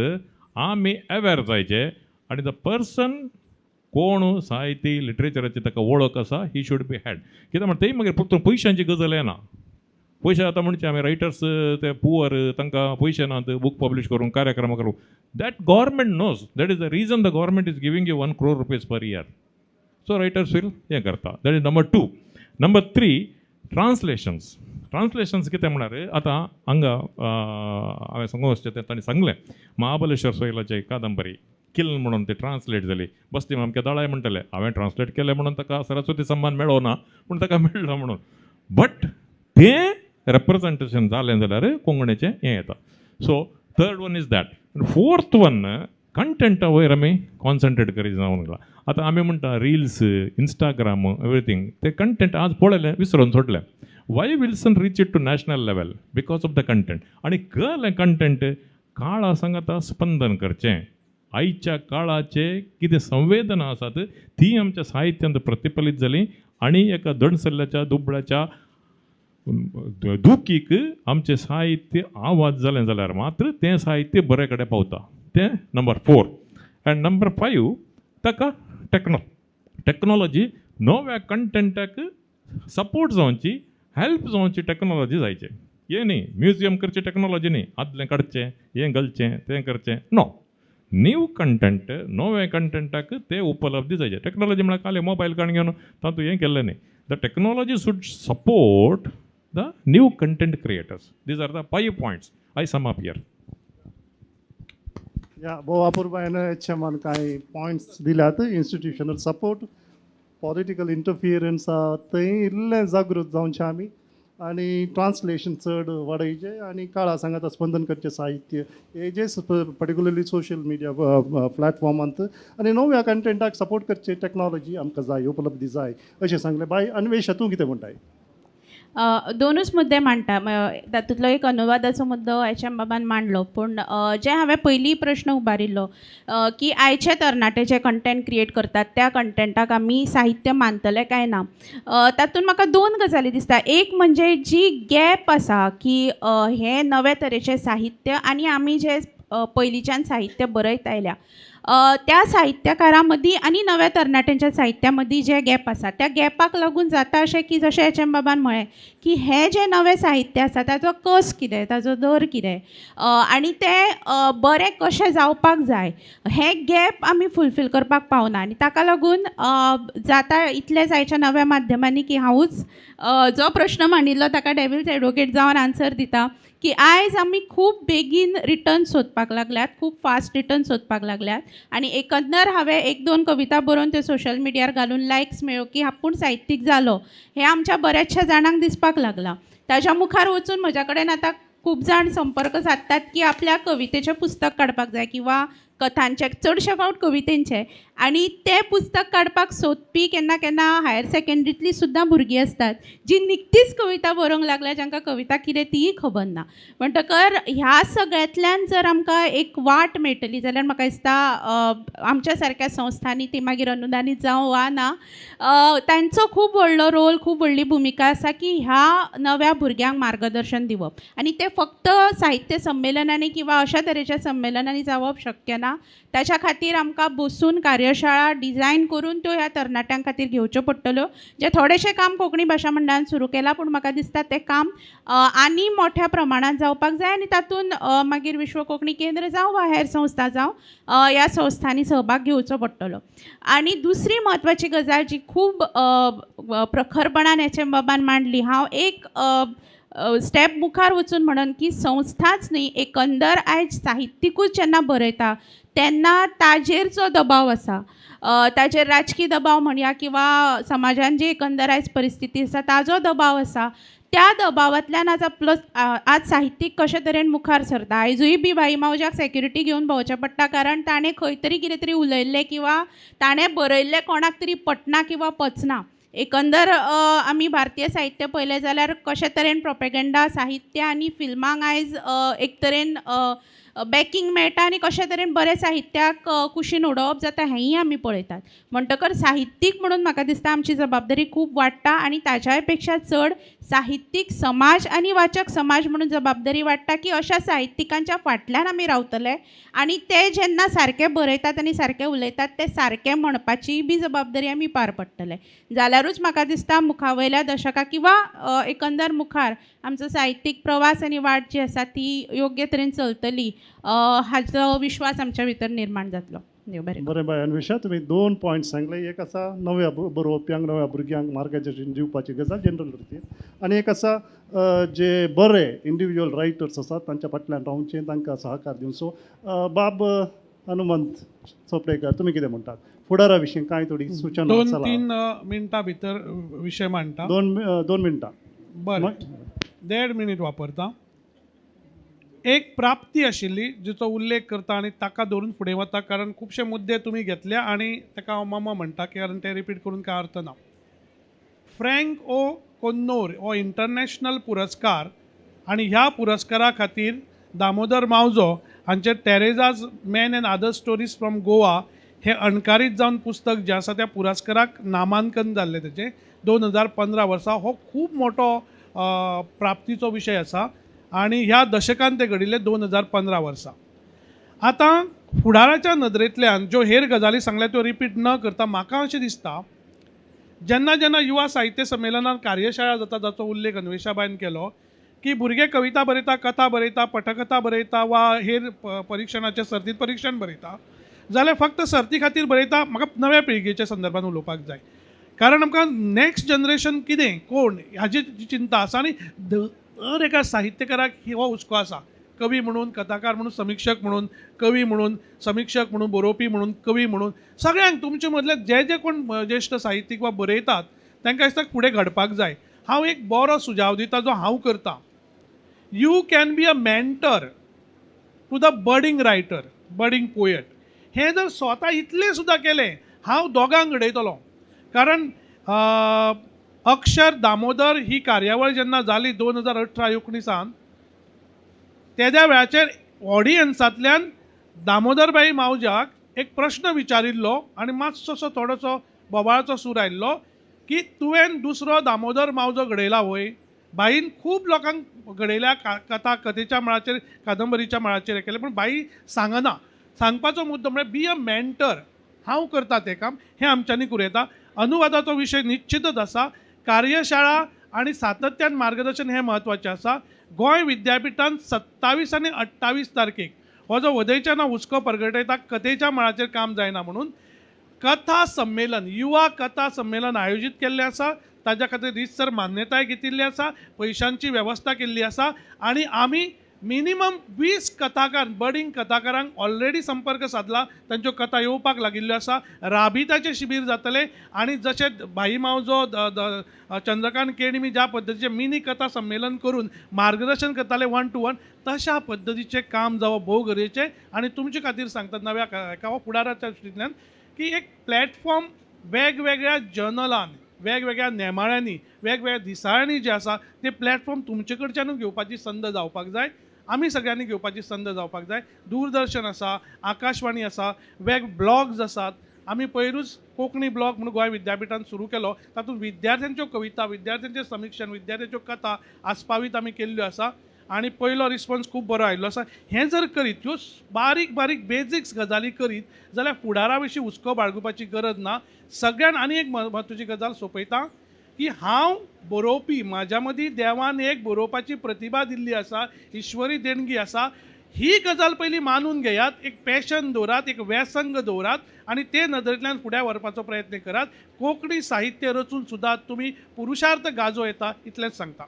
Speaker 2: आमी अवेर जायचे आनी the person कोण साहित्य लिटरेचराची ताका वळख आसा he should be had. कित्याक म्हणटा तेय मागीर फक्त पयशांची गजाल येना. पयशे आतां म्हणचे आमी रायटर्स ते पुवर, तांकां पयशे नात बूक पब्लीश करूंक, कार्यक्रम करूंक. That government knows, that is the reason the government is giving you 1 crore rupees per year. So writers will हें करता. That is number 2. Number 3, translations. Translations कितें म्हळ्यार आतां हांगा हांवें सांगूंक वचचें तें तांणी सांगलें, महाबलेश्वर सैलाची कादंबरी किल म्हणून ती ट्रान्सलेट जाली. बस्ती आमकां दळाय म्हणटले हांवें ट्रान्सलेट केलें म्हणून ताका सरस्वती सन्मान मेळो ना, पूण ताका मेळ्ळो म्हणून. बट तें रेप्रेजेंटेशन जालें जाल्यार कोंकणीचें हें येता. So third one is that. Fourth one, कंटेंटा वयर आमी कॉन्सन्ट्रेट करीत जावंक लागला. आतां आमी म्हणटा रिल्स, इंस्टाग्राम, एवरीथींग, ते कंटेंट आज पळयलें विसरून सोडलें. Why Wilson reach it to national level? Because of the content. आनी कळ्ळें कंटेंट काळा सांगाता स्पंदन करचें, आयच्या काळाचे कितें संवेदना आसात ती आमच्या साहित्यांत प्रतिफलीत जाली आनी एका दणसल्ल्याच्या दुबळ्याच्या दुखीक आमचें साहित्य आवाज जालें जाल्यार मात्र तें साहित्य बरे कडेन पावता. तें नंबर 4. आनी नंबर 5, ताका टॅक्नोलॉजी नव्या कंटेंटाक सपोर्ट जावची, हेल्प जावची टॅक्नोलॉजी जायचे. हें न्ही म्युजियम करची टॅक्नोलॉजी न्ही, आदलें काडचें, हें घालचें, तें करचें, नो. न्यू कंटेंट, नवें कंटेंटाक ते उपलब्ध जायचे. टॅक्नोलॉजी म्हळ्यार खाली मोबायल काडून घेवन तातूंत हें केल्लें न्ही. The technology should support the new content creators. These are the 5 points I sum up here.
Speaker 1: या भोव अपुरबायेन एच एमान कांय पॉयंट्स दिल्यात. इन्स्टिट्युशनल सपोर्ट, पॉलिटिकल इंटरफियरन्स आहा थंय इल्लें जागृत जावचें आमी, आनी ट्रान्सलेशन चड वाडयचें आनी काळा सांगाता स्पंदन करचें साहित्य हे जे पर्टिकुलरली सोशल मिडिया प्लॅटफॉर्मांत आनी नव्या कंटेंटाक सपोर्ट करचें टॅक्नॉलॉजी आमकां जाय, उपलब्धी जाय अशें सांगलें. बाय अन्वेषा, तूं कितें म्हणटाय?
Speaker 3: दोनूच मुद्दे मांडटा. तातूंतलो एक अनुवादाचो मुद्दो एच एम बाबान मांडलो, पूण जे हांवें पयलीं प्रश्न उबारिल्लो की आयचे तरणाटे जे कंटेंट क्रिएट करतात त्या कंटेंटाक आमी साहित्य मानतले काय ना, तातूंत म्हाका 2 गजाली दिसता. एक म्हणजे जी गॅप आसा की हें नवे तरेचें साहित्य आनी आमी जे पयलींच्यान साहित्य बरयत आयल्या त्या साहित्यकारां मदीं आनी नव्या तरणाट्यांच्या साहित्या मदीं जे गॅप आसा त्या गॅपाक लागून जाता अशें की जशें एच एम बाबान म्हळें की हें जें नवें साहित्य आसा ताजो कस कितें, ताजो दर कितें आनी तें बरें कशें जावपाक जाय हें गॅप आमी फुलफील करपाक पावना. आनी ताका लागून जाता इतलें जायच्या नव्या माध्यमांनी की हांवूच जो प्रश्न मांडिल्लो ताका डेविल्स एडवोकेट जावन आन्सर दिता की आयज आमी खूब बेगीन रिटर्न सोदपाक लागल्यात, खूब फास्ट रिटर्न सोदपाक लागल्यात आनी एकंदर हांवें एक दोन कविता बरोवन त्यो सोशल मिडियार घालून लायक्स मेळ्ळ्यो की आपूण साहित्यीक जालो हें आमच्या बऱ्याचशा जाणांक दिसपाक लागलां. ताज्या मुखार वचून म्हज्या कडेन आतां खूब जाण संपर्क सादतात की आपल्या कवितेचें पुस्तक काडपाक जाय किंवा कथांचें, चडशे फावट कवितेंचें, आनी तें पुस्तक काडपाक सोदपी केन्ना केन्ना हायर सेकेंडरींतलीं सुद्दां भुरगीं आसतात जी निकतीच कविता बरोवंक लागल्या, जांकां कविता कितें तीय खबर ना. म्हणटकर ह्या सगळ्यांतल्यान जर आमकां एक वाट मेळटली जाल्यार म्हाका दिसता आमच्या सारक्या संस्थांनी, ती मागीर अनुदानीत जावं वा ना, तांचो खूब व्हडलो रोल, खूब व्हडली भुमिका आसा की ह्या नव्या भुरग्यांक मार्गदर्शन दिवप. आनी तें फक्त साहित्य संमेलनांनी किंवा अशा तरेच्या संमेलनांनी जावप शक्य ना. ताच्या खातीर आमकां बसून कार्यशाळा डिझायन करून त्यो ह्या तरणाट्यां खातीर घेवच्यो पडटल्यो. जें थोडेशें काम कोंकणी भाशा मंडळान सुरू केलां, पूण म्हाका दिसता तें काम आनी मोठ्या प्रमाणांत जावपाक जाय आनी तातूंत मागीर विश्व कोंकणी केंद्र जावं वा हेर संस्था जावं ह्या संस्थांनी सहभाग घेवचो पडटलो. आनी दुसरी म्हत्वाची गजाल जी खूब प्रखरपणान एच एम बाबान मांडली, हांव एक स्टेप मुखार वचून म्हणून की संस्थाच न्ही, एकंदर आयज साहित्यिकूच जेन्ना बरयता तेन्ना ताजेर जो दबाव आसा, ताजेर राजकी दबाव म्हणया किंवा समाजान जी एकंदर आयज परिस्थिती आसा ताजो दबाव आसा, त्या दबावांतल्यान आज आपलो आज साहित्यीक कशे तरेन मुखार सरता. आयजूय बी भाई मावज्याक सेक्युरिटी घेवन भोंवचें पडटा, कारण ताणें खंय तरी कितें तरी उलयल्लें किंवा ताणें बरयल्लें कोणाक तरी पटना किंवा पचना. एकंदर आमी भारतीय साहित्य पळयलें जाल्यार कशे तरेन प्रोपेगेंडा साहित्य आनी फिल्मांक आयज एक तरेन बॅकींग मेळटा आनी कशे तरेन बरें साहित्याक कुशीन उडोवप जाता हेंय आमी पळयतात. म्हणटकर साहित्यीक म्हणून म्हाका दिसता आमची जबाबदारी खूब वाडटा आनी ताच्याय पेक्षा चड साहित्यीक समाज आनी वाचक समाज म्हणून जबाबदारी वाडटा की अशा साहित्यिकांच्या फाटल्यान आमी रावतले आनी ते जेन्ना सारके बरयतात आनी सारके उलयतात ते सारके म्हणपाचीय बी जबाबदारी आमी पार पडटले. जाल्यारूच म्हाका दिसता मुखावयल्या दशकां किंवा एकंदर मुखार आमचो साहित्यीक प्रवास आनी वाट जी आसा ती योग्य तरेन चलतली हाचो विश्वास आमच्या भितर निर्माण जातलो. बरें
Speaker 1: बरें बाय अन्वेषा, तुमी दोन पॉयंट सांगले. एक आसा नव्या बरोवप्यांक, नव्या भुरग्यांक मार्गदर्शन दिवपाची गजाल जनरल रितीन, आनी एक आसा जे बरे इंडिविज्युअल रायटर्स आसात तांच्या फाटल्यान रावचें, तांकां सहकार दिवचो. बाब हनुमंत चोपडेकर, तुमी कितें म्हणटात फुडारा विशीं? कांय थोडी सुचना?
Speaker 4: 2-3 मिनटां भितर विशय मांडटा.
Speaker 1: दोन मिनटां,
Speaker 4: बरें, 1.5 मिनीट वापरता. एक प्राप्ती आशिल्ली जिचो उल्लेख करता आनी ताका धरून फुडें वता, कारण खुबशे मुद्दे तुमी घेतल्या आनी ताका हांव मामा म्हणटा, कारण ते रिपीट करून कांय अर्थ ना. फ्रँक ओ कोन्नोर हो इंटरनॅशनल पुरस्कार आनी ह्या पुरस्कारा खातीर दामोदर मावजो हांचे Teresa's man and other stories from Goa हें अणकारीत जावन पुस्तक जें आसा त्या पुरस्काराक नामांकन जाल्लें तेचें 2015 वर्सा. हो खूब मोठो प्राप्तीचो विशय आसा आनी ह्या दशकान तें घडिल्लें 2015 वर्सा. आतां फुडाराच्या नदरेंतल्यान ज्यो हेर गजाली सांगल्या त्यो रिपीट न करता म्हाका अशें दिसता, जेन्ना जेन्ना युवा साहित्य संमेलनान कार्यशाळा जाता जाचो उल्लेख अन्वेषाबायन केलो की भुरगे कविता बरयता, कथा बरयता, पटकथा बरयता वा हेर परिक्षणाचे सर्तींत परिक्षण बरयता, जाल्यार फक्त सर्ती खातीर बरयता. म्हाका नव्या पिळगेच्या संदर्भात उलोवपाक जाय, कारण आमकां नॅक्स्ट जनरेशन कितें कोण हाजी जी चिंता आसा आनी दर एका साहित्यकाराक हो हुस्को आसा, कवी म्हणून, कथाकार म्हणून, समिक्षक म्हणून, कवी म्हणून, समिक्षक म्हणून, बरोवपी म्हणून, कवी म्हणून, सगळ्यांक तुमचे मदले जे जे कोण ज्येश्ठ साहित्यीक वा बरयतात तांकां दिसता फुडें घडपाक जाय. हांव एक बरो सुझाव दिता जो हांव करतां. You can be a mentor to the budding writer, budding poet. हें जर स्वता इतलें सुद्दां केलें, हांव दोगांक घडयतलो. कारण अक्षर दामोदर ही कार्यावळ जेन्ना जाली 2018-19 तेद्या वेळाचेर ऑडियन्सांतल्यान दामोदरबाई मावज्याक एक प्रश्न विचारिल्लो आनी मातसोसो थोडोसो बोवाळाचो सूर आयिल्लो की तुवें दुसरो दामोदर मावजो घडयला वय? बाईन खूब लोकांक घडयल्या, कथा कथेच्या मळाचेर, कादंबरीच्या मळाचेर केलें, पूण बाई सांगना. सांगपाचो मुद्दो म्हळ्यार बी अ मेंटर. हांव करता तें काम हें आमच्यांनी करूं येता. अनुवादाचो विशय निश्चितच आसा. कार्यशाळा आनी सातत्यान मार्गदर्शन हें म्हत्वाचें आसा. गोंय विद्यापिठान 27 आनी 28 तारखेक हो जो वदयच्या ना हुस्को परगटयता कथेच्या मळाचेर काम जायना म्हणून कथा संमेलन, युवा कथा संमेलन आयोजीत केल्लें आसा. ताज्या खातीर रितसर मान्यताय घेतिल्ली आसा, पयशांची वेवस्था केल्ली आसा आनी आमी मिनिमम 20 कथाकार, बडींग कथाकारांक ऑलरेडी संपर्क सादला. तांच्यो कथा येवपाक लागिल्ल्यो आसा. राबित्याचें शिबीर जातलें आनी जशें भाई मावजो, चंद्रकांत केणी ज्या पद्दतीचें मिनी कथा संमेलन करून मार्गदर्शन करताले 1 to 1, तशा पद्दतीचें काम जावप भोव गरजेचें. आनी तुमचे खातीर सांगता नव्या एका फुडाराच्या दृश्टींतल्यान की एक प्लॅटफॉर्म वेगवेगळ्या जर्नलान, वेगवेगळ्या नेमाळ्यांनी, वेगवेगळ्या दिसाळ्यांनी जे आसा ते प्लॅटफॉर्म तुमचे कडच्यानूच घेवपाची संद जावपाक जाय. आमी सगळ्यांनी घेवपाची संद जावपाक जाय. दूरदर्शन आसा, आकाशवाणी आसा, वेग ब्लॉग्स आसात. आमी पयरूच कोंकणी ब्लॉग म्हणून गोंय विद्यापिठान सुरू केलो. तातूंत विद्यार्थ्यांच्यो कविता, विद्यार्थ्यांचें समिक्षण, विद्यार्थ्यांच्यो कथा आस्पावीत आमी केल्ल्यो आसा आनी पयलो रिस्पॉन्स खूब बरो आयिल्लो आसा. हें जर करीत, ह्यो बारीक बारीक बेजिक्स गजाली करीत जाल्यार फुडारा विशीं हुस्को बाळगुपाची गरज ना. सगळ्यान आनी एक म्हत्वाची गजाल सोंपयता की हांव बरोवपी, म्हाज्या मदीं देवान एक बरोवपाची प्रतिभा दिल्ली आसा, ईश्वरी देणगी आसा. ही गजाल पयलीं मानून घेयात, एक पॅशन दवरात, एक व्यसंग दवरात आनी ते नदरेंतल्यान फुडें व्हरपाचो प्रयत्न करात. कोंकणी साहित्य रचून सुद्दां तुमी पुरुषार्थ गाजो येता इतलेंच सांगता.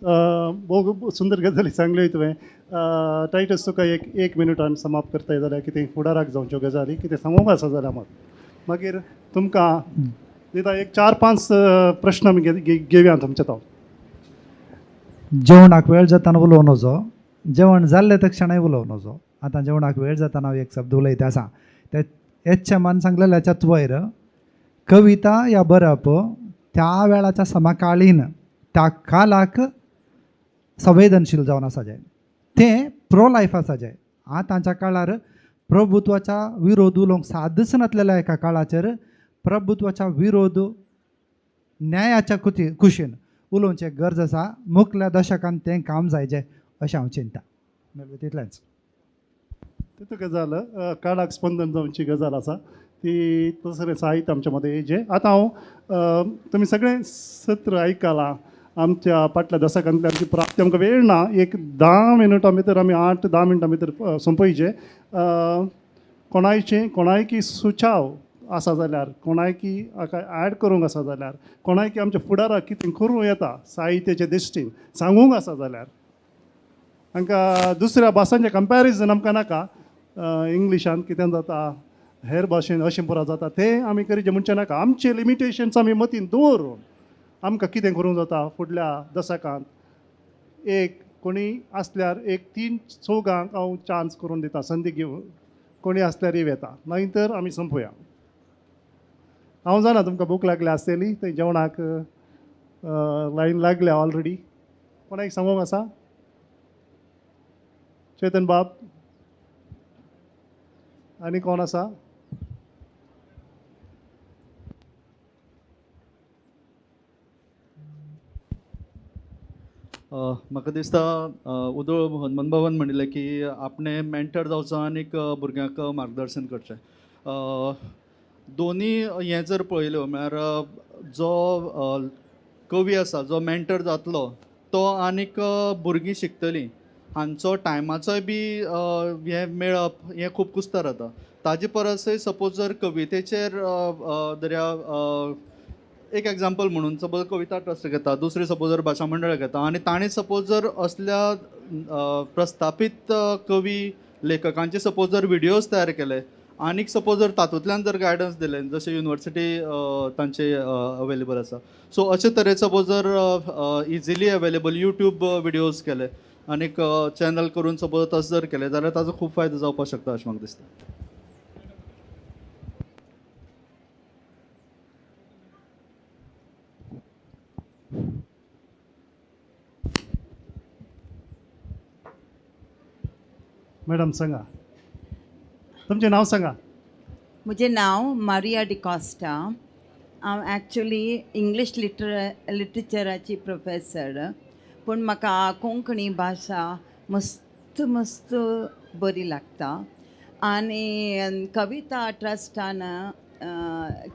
Speaker 1: भोव सुंदर गजाली सांगल्यो तुवें. टायटस, तुका एक मिनटान समाप्त करताय जाल्यार कितें फुडाराक जावच्यो गजाली कितें सांगूंक आसा जाल्यार मागीर तुमकां दिता एक 4-5 प्रश्न आमी घेवया तुमच्या तो.
Speaker 5: जेवणाक वेळ जाताना उलोवं नजो, जेवण जाल्लें तक्षणाय उलोवं नजो. आतां जेवणाक वेळ जाताना हांव एक शब्द उलयता आसा. ते एच एमान सांगलेल्याच्याच वयर कविता या बरप त्या वेळाच्या समकालीन त्या कालाक संवेदनशील जावन आसा जाय, तें प्रो लायफ आसा जाय. आतांच्या काळार प्रभुत्वाच्या विरोध उलोवंक सादच नासलेल्या एका काळाचेर प्रभुत्वाच्या विरोध न्यायाच्या कुशीन उलोवचें गरज आसा. मुखल्या दशकान तें काम जायचें अशें हांव चिंता. तितलेंच.
Speaker 1: तितू गजाल काळाक स्पंदन जावची गजाल आसा ती. तसलें साहित्य आमच्या मदें येयचें. आतां हांव तुमी सगळें सत्र आयकलां. आमच्या फाटल्या दशकांतली आमची प्राप्ती आमकां वेळ ना, एक 10 मिनटां भितर आमी 8-10 मिनटां भितर सोंपयचें. कोणायचें कोणायकी सुचाव आसा जाल्यार, कोणायकी हाका एड करूंक आसा जाल्यार, कोणायकी आमच्या फुडाराक कितें करूं येता साहित्याच्या दृश्टीन सांगूंक आसा जाल्यार, हांकां दुसऱ्या भासांचें कंपेरिजन आमकां नाका. इंग्लिशान कितें जाता, हेर भाशेन अशें पुरो जाता तें आमी करीचें म्हणचें नाका. आमचे लिमिटेशन्स आमी मतीन दवरून आमकां कितें करूंक जाता फुडल्या दशकांत. एक कोणी आसल्यार एक 3 चौगांक हांव चान्स करून दिता, संदी घेवन कोणी आसल्यार येवं येता, नाही तर आमी संपोया. हांव जाणा तुमकां भूक लागल्या आसतली, थंय जेवणाक लायन लागल्या ऑलरेडी. कोणाक सांगूंक आसा? चेतन बाब आनी कोण आसा?
Speaker 6: म्हाका दिसता उदळ हनुमंत बाबान म्हणिल्लें की आपणें मेंटर जावचो आनीक भुरग्यांक मार्गदर्शन करचें. दोनी हें जर पळयल्यो म्हळ्यार जो कवी आसा, जो मेंटर जातलो तो आनीक भुरगीं शिकतलीं हांचो टायमाचोय बी हें मेळप हें खूब कुस्तार जाता. ताजे परसय सपोज जर कवितेचेर दर्या एक एग्जाम्पल म्हणून सपोज कविता ट्रस्ट घेता, दुसरी सपोज जर भाशा मंडळ घेता आनी ताणें सपोज जर असल्या प्रस्थापीत कवी लेखकांचे सपोज जर विडियोज तयार केले आनीक सपोज जर तातूंतल्यान जर गायडन्स दिलें, जशें युनिवर्सिटी तांचे अवेलेबल आसा, सो अशे तरेन सपोज जर इजिली अवेलेबल यूट्यूब विडियोज केले आनीक चॅनल करून सपोज तशें जर केलें जाल्यार ताजो खूब फायदो जावपाक शकता अशें म्हाका दिसता.
Speaker 1: मॅडम सांगा, तुमचें नांव सांगा.
Speaker 7: म्हजें नांव मारिया डिकॉस्टा. हांव एक्चुली इंग्लीश लिटरेचराची प्रोफेसर, पूण म्हाका कोंकणी भाशा मस्त मस्त मस्त बरी लागता. आनी कविता ट्रस्टान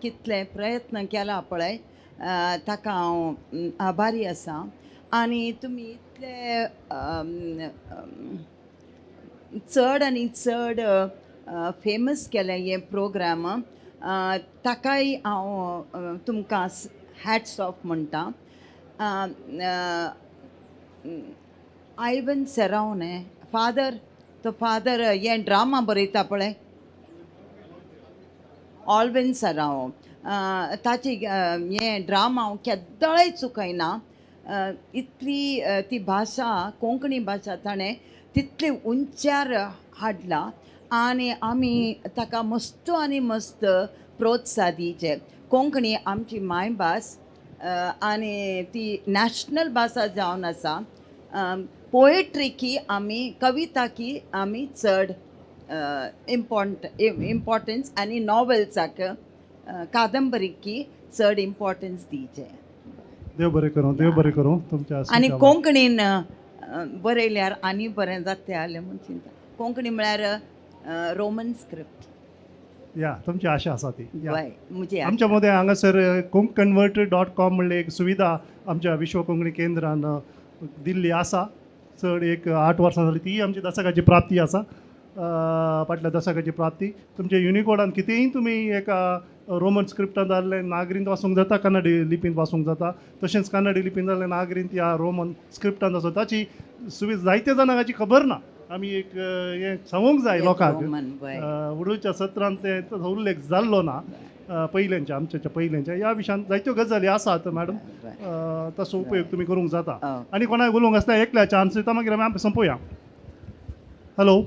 Speaker 7: कितले प्रयत्न केला पळय ताका हांव आभारी आसा. आनी तुमी इतले चड आनी चड फेमस केलें हे प्रोग्राम, ताकाय हांव तुमकां हॅट्स ऑफ म्हणटा. आयवन सेराव न्ही फादर, तो फादर हें ड्रामा बरयता पळय, ऑलविन सेराव, ताची हें ड्रामा हांव केद्दांय चुकयना. इतली ती भाशा, कोंकणी भाशा ताणें तितली उंचार हाडला आनी आमी ताका मस्त आनी मस्त प्रोत्साह दिवचें. कोंकणी आमची मायभास आनी ती नॅशनल भाशा जावन आसा. पोएट्रीकी आमी, कविताकी आमी चड इम्पॉर्टन्स आनी नॉवेल्साक, कादंबरीकी चड इम्पॉर्टन्स दिवचें.
Speaker 1: देव बरें करूं, देव बरें करूं तुमच्या.
Speaker 7: आनी कोंकणीन बरयल्यार आनी बरें जाता जालें म्हूण चिंता. कोंकणी म्हळ्यार रोमन स्क्रिप्ट.
Speaker 1: या तुमची आशा आसा ती.
Speaker 7: म्हजी
Speaker 1: आमच्या मदें हांगासर konkanconvert.com म्हणल्यार एक सुविधा आमच्या विश्व कोंकणी केंद्रान दिल्ली आसा. चड एक 8 वर्सां जाली ती आमची दशकाची प्राप्ती आसा, फाटल्या दशकाची प्राप्ती. तुमच्या युनिकोडान कितेंय तुमी एका रोमन स्क्रिप्टान जाल्लें नागरींत वाचूंक जाता, कन्नडी लिपींत वाचूंक जाता, तशेंच कन्नडी लिपींत जाल्लें नागरींत ह्या रोमन स्क्रिप्टान आसा. ताची सुविधा जायते जाणांक हाची खबर ना. आमी एक हें सांगूंक जाय लोकांक. उडूच्या सत्रांत तें तसो उल्लेख जाल्लो ना पयल्यांच्या, आमच्या पयल्यांच्या ह्या विशयांत जायत्यो गजाली आसात मॅडम, तसो उपयोग तुमी करूंक जाता. आनी कोणाक उलोवंक आसता एकल्या चान्स दिता, मागीर आमी संपोया. हॅलो,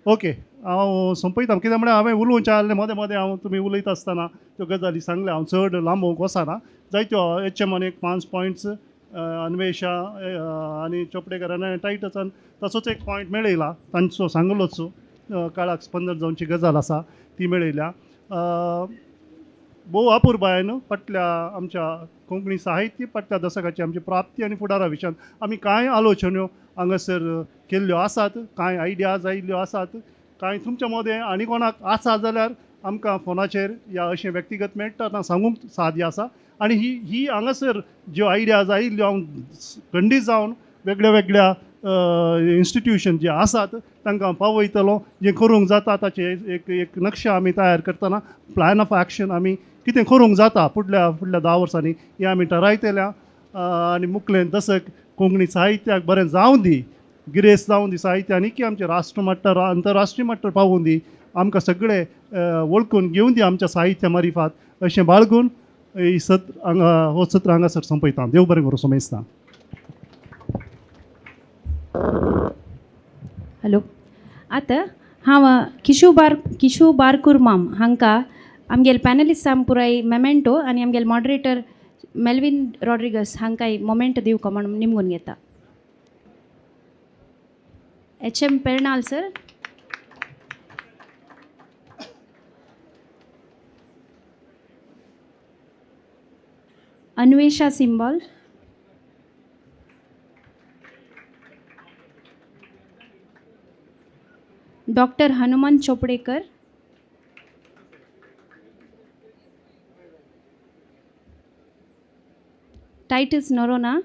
Speaker 1: ओके, हांव सोंपयता कित्याक म्हळ्यार हांवें उलोवचें आहलें मदें मदें हांव तुमी उलयता आसतना त्यो गजाली सांगल्या, हांव चड लांबोवंक वचना. जायत्यो एच एमान एक 5 पॉयंट्स, अन्वेशा आनी चोपडेकारान टायटसान तसोच एक पॉयंट मेळयला, तांचो सांगलोच काळाक स्पंदन जावची गजाल आसा ती मेळयल्या. भोव अपुरबायेन फाटल्या आमच्या कोंकणी साहित्य फाटल्या दशकाची आमची प्राप्ती आनी फुडारा विशयान आमी कांय आलोचन्यो हांगासर केल्ल्यो आसात, कांय आयडियाज आयिल्ल्यो आसात. कांय तुमच्या मदें आनी कोणाक आसा जाल्यार आमकां फोनाचेर या अशें व्यक्तिगत मेळटा ना सांगूंक साध्य आसा. आनी ही ही हांगासर ज्यो आयडियाज आयिल्ल्यो हांव खंडीत जावन वेगळ्या वेगळ्या इन्स्टिट्यूशन जे आसात तांकां पावयतलो. जें करूंक जाता ताचें एक एक नक्शा आमी तयार करतना प्लॅन ऑफ एक्शन आमी कितें करूंक जाता फुडल्या फुडल्या 10 वर्सांनी हें आमी ठरायतल्या. आनी मुखलें दशक कोंकणी साहित्याक बरें जावं दी, गिरेस्त जावं दी साहित्य, आनी की आमचें राष्ट्र मट्टार अंतरराष्ट्रीय मट्टार पावूं दी, आमकां सगळे वळखून घेवन दी आमच्या साहित्य मारिफात अशें बाळगून ही सत्र हांगा हो सत्र हांगासर सोंपयता. देव बरें करूं सोमेस्ता.
Speaker 8: हॅलो, आतां हांव किशू बारकूर माम हांकां आमगेले पॅनलिस्टांक पुराय मेमेंटो आनी आमगेले मॉडरेटर मेल्विन रॉड्रिगस हांकांय मोमेंट दिवका म्हूण निमगून घेता. H M Pernal sir, Anvesha Simbal, doctor Hanuman Chopdekar, Titus Noronha,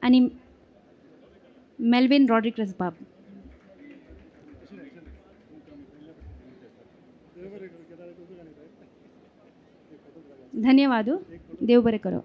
Speaker 8: आनी मेल्विन रॉड्रिगस बाब. धन्यवाद. देव बरें करो.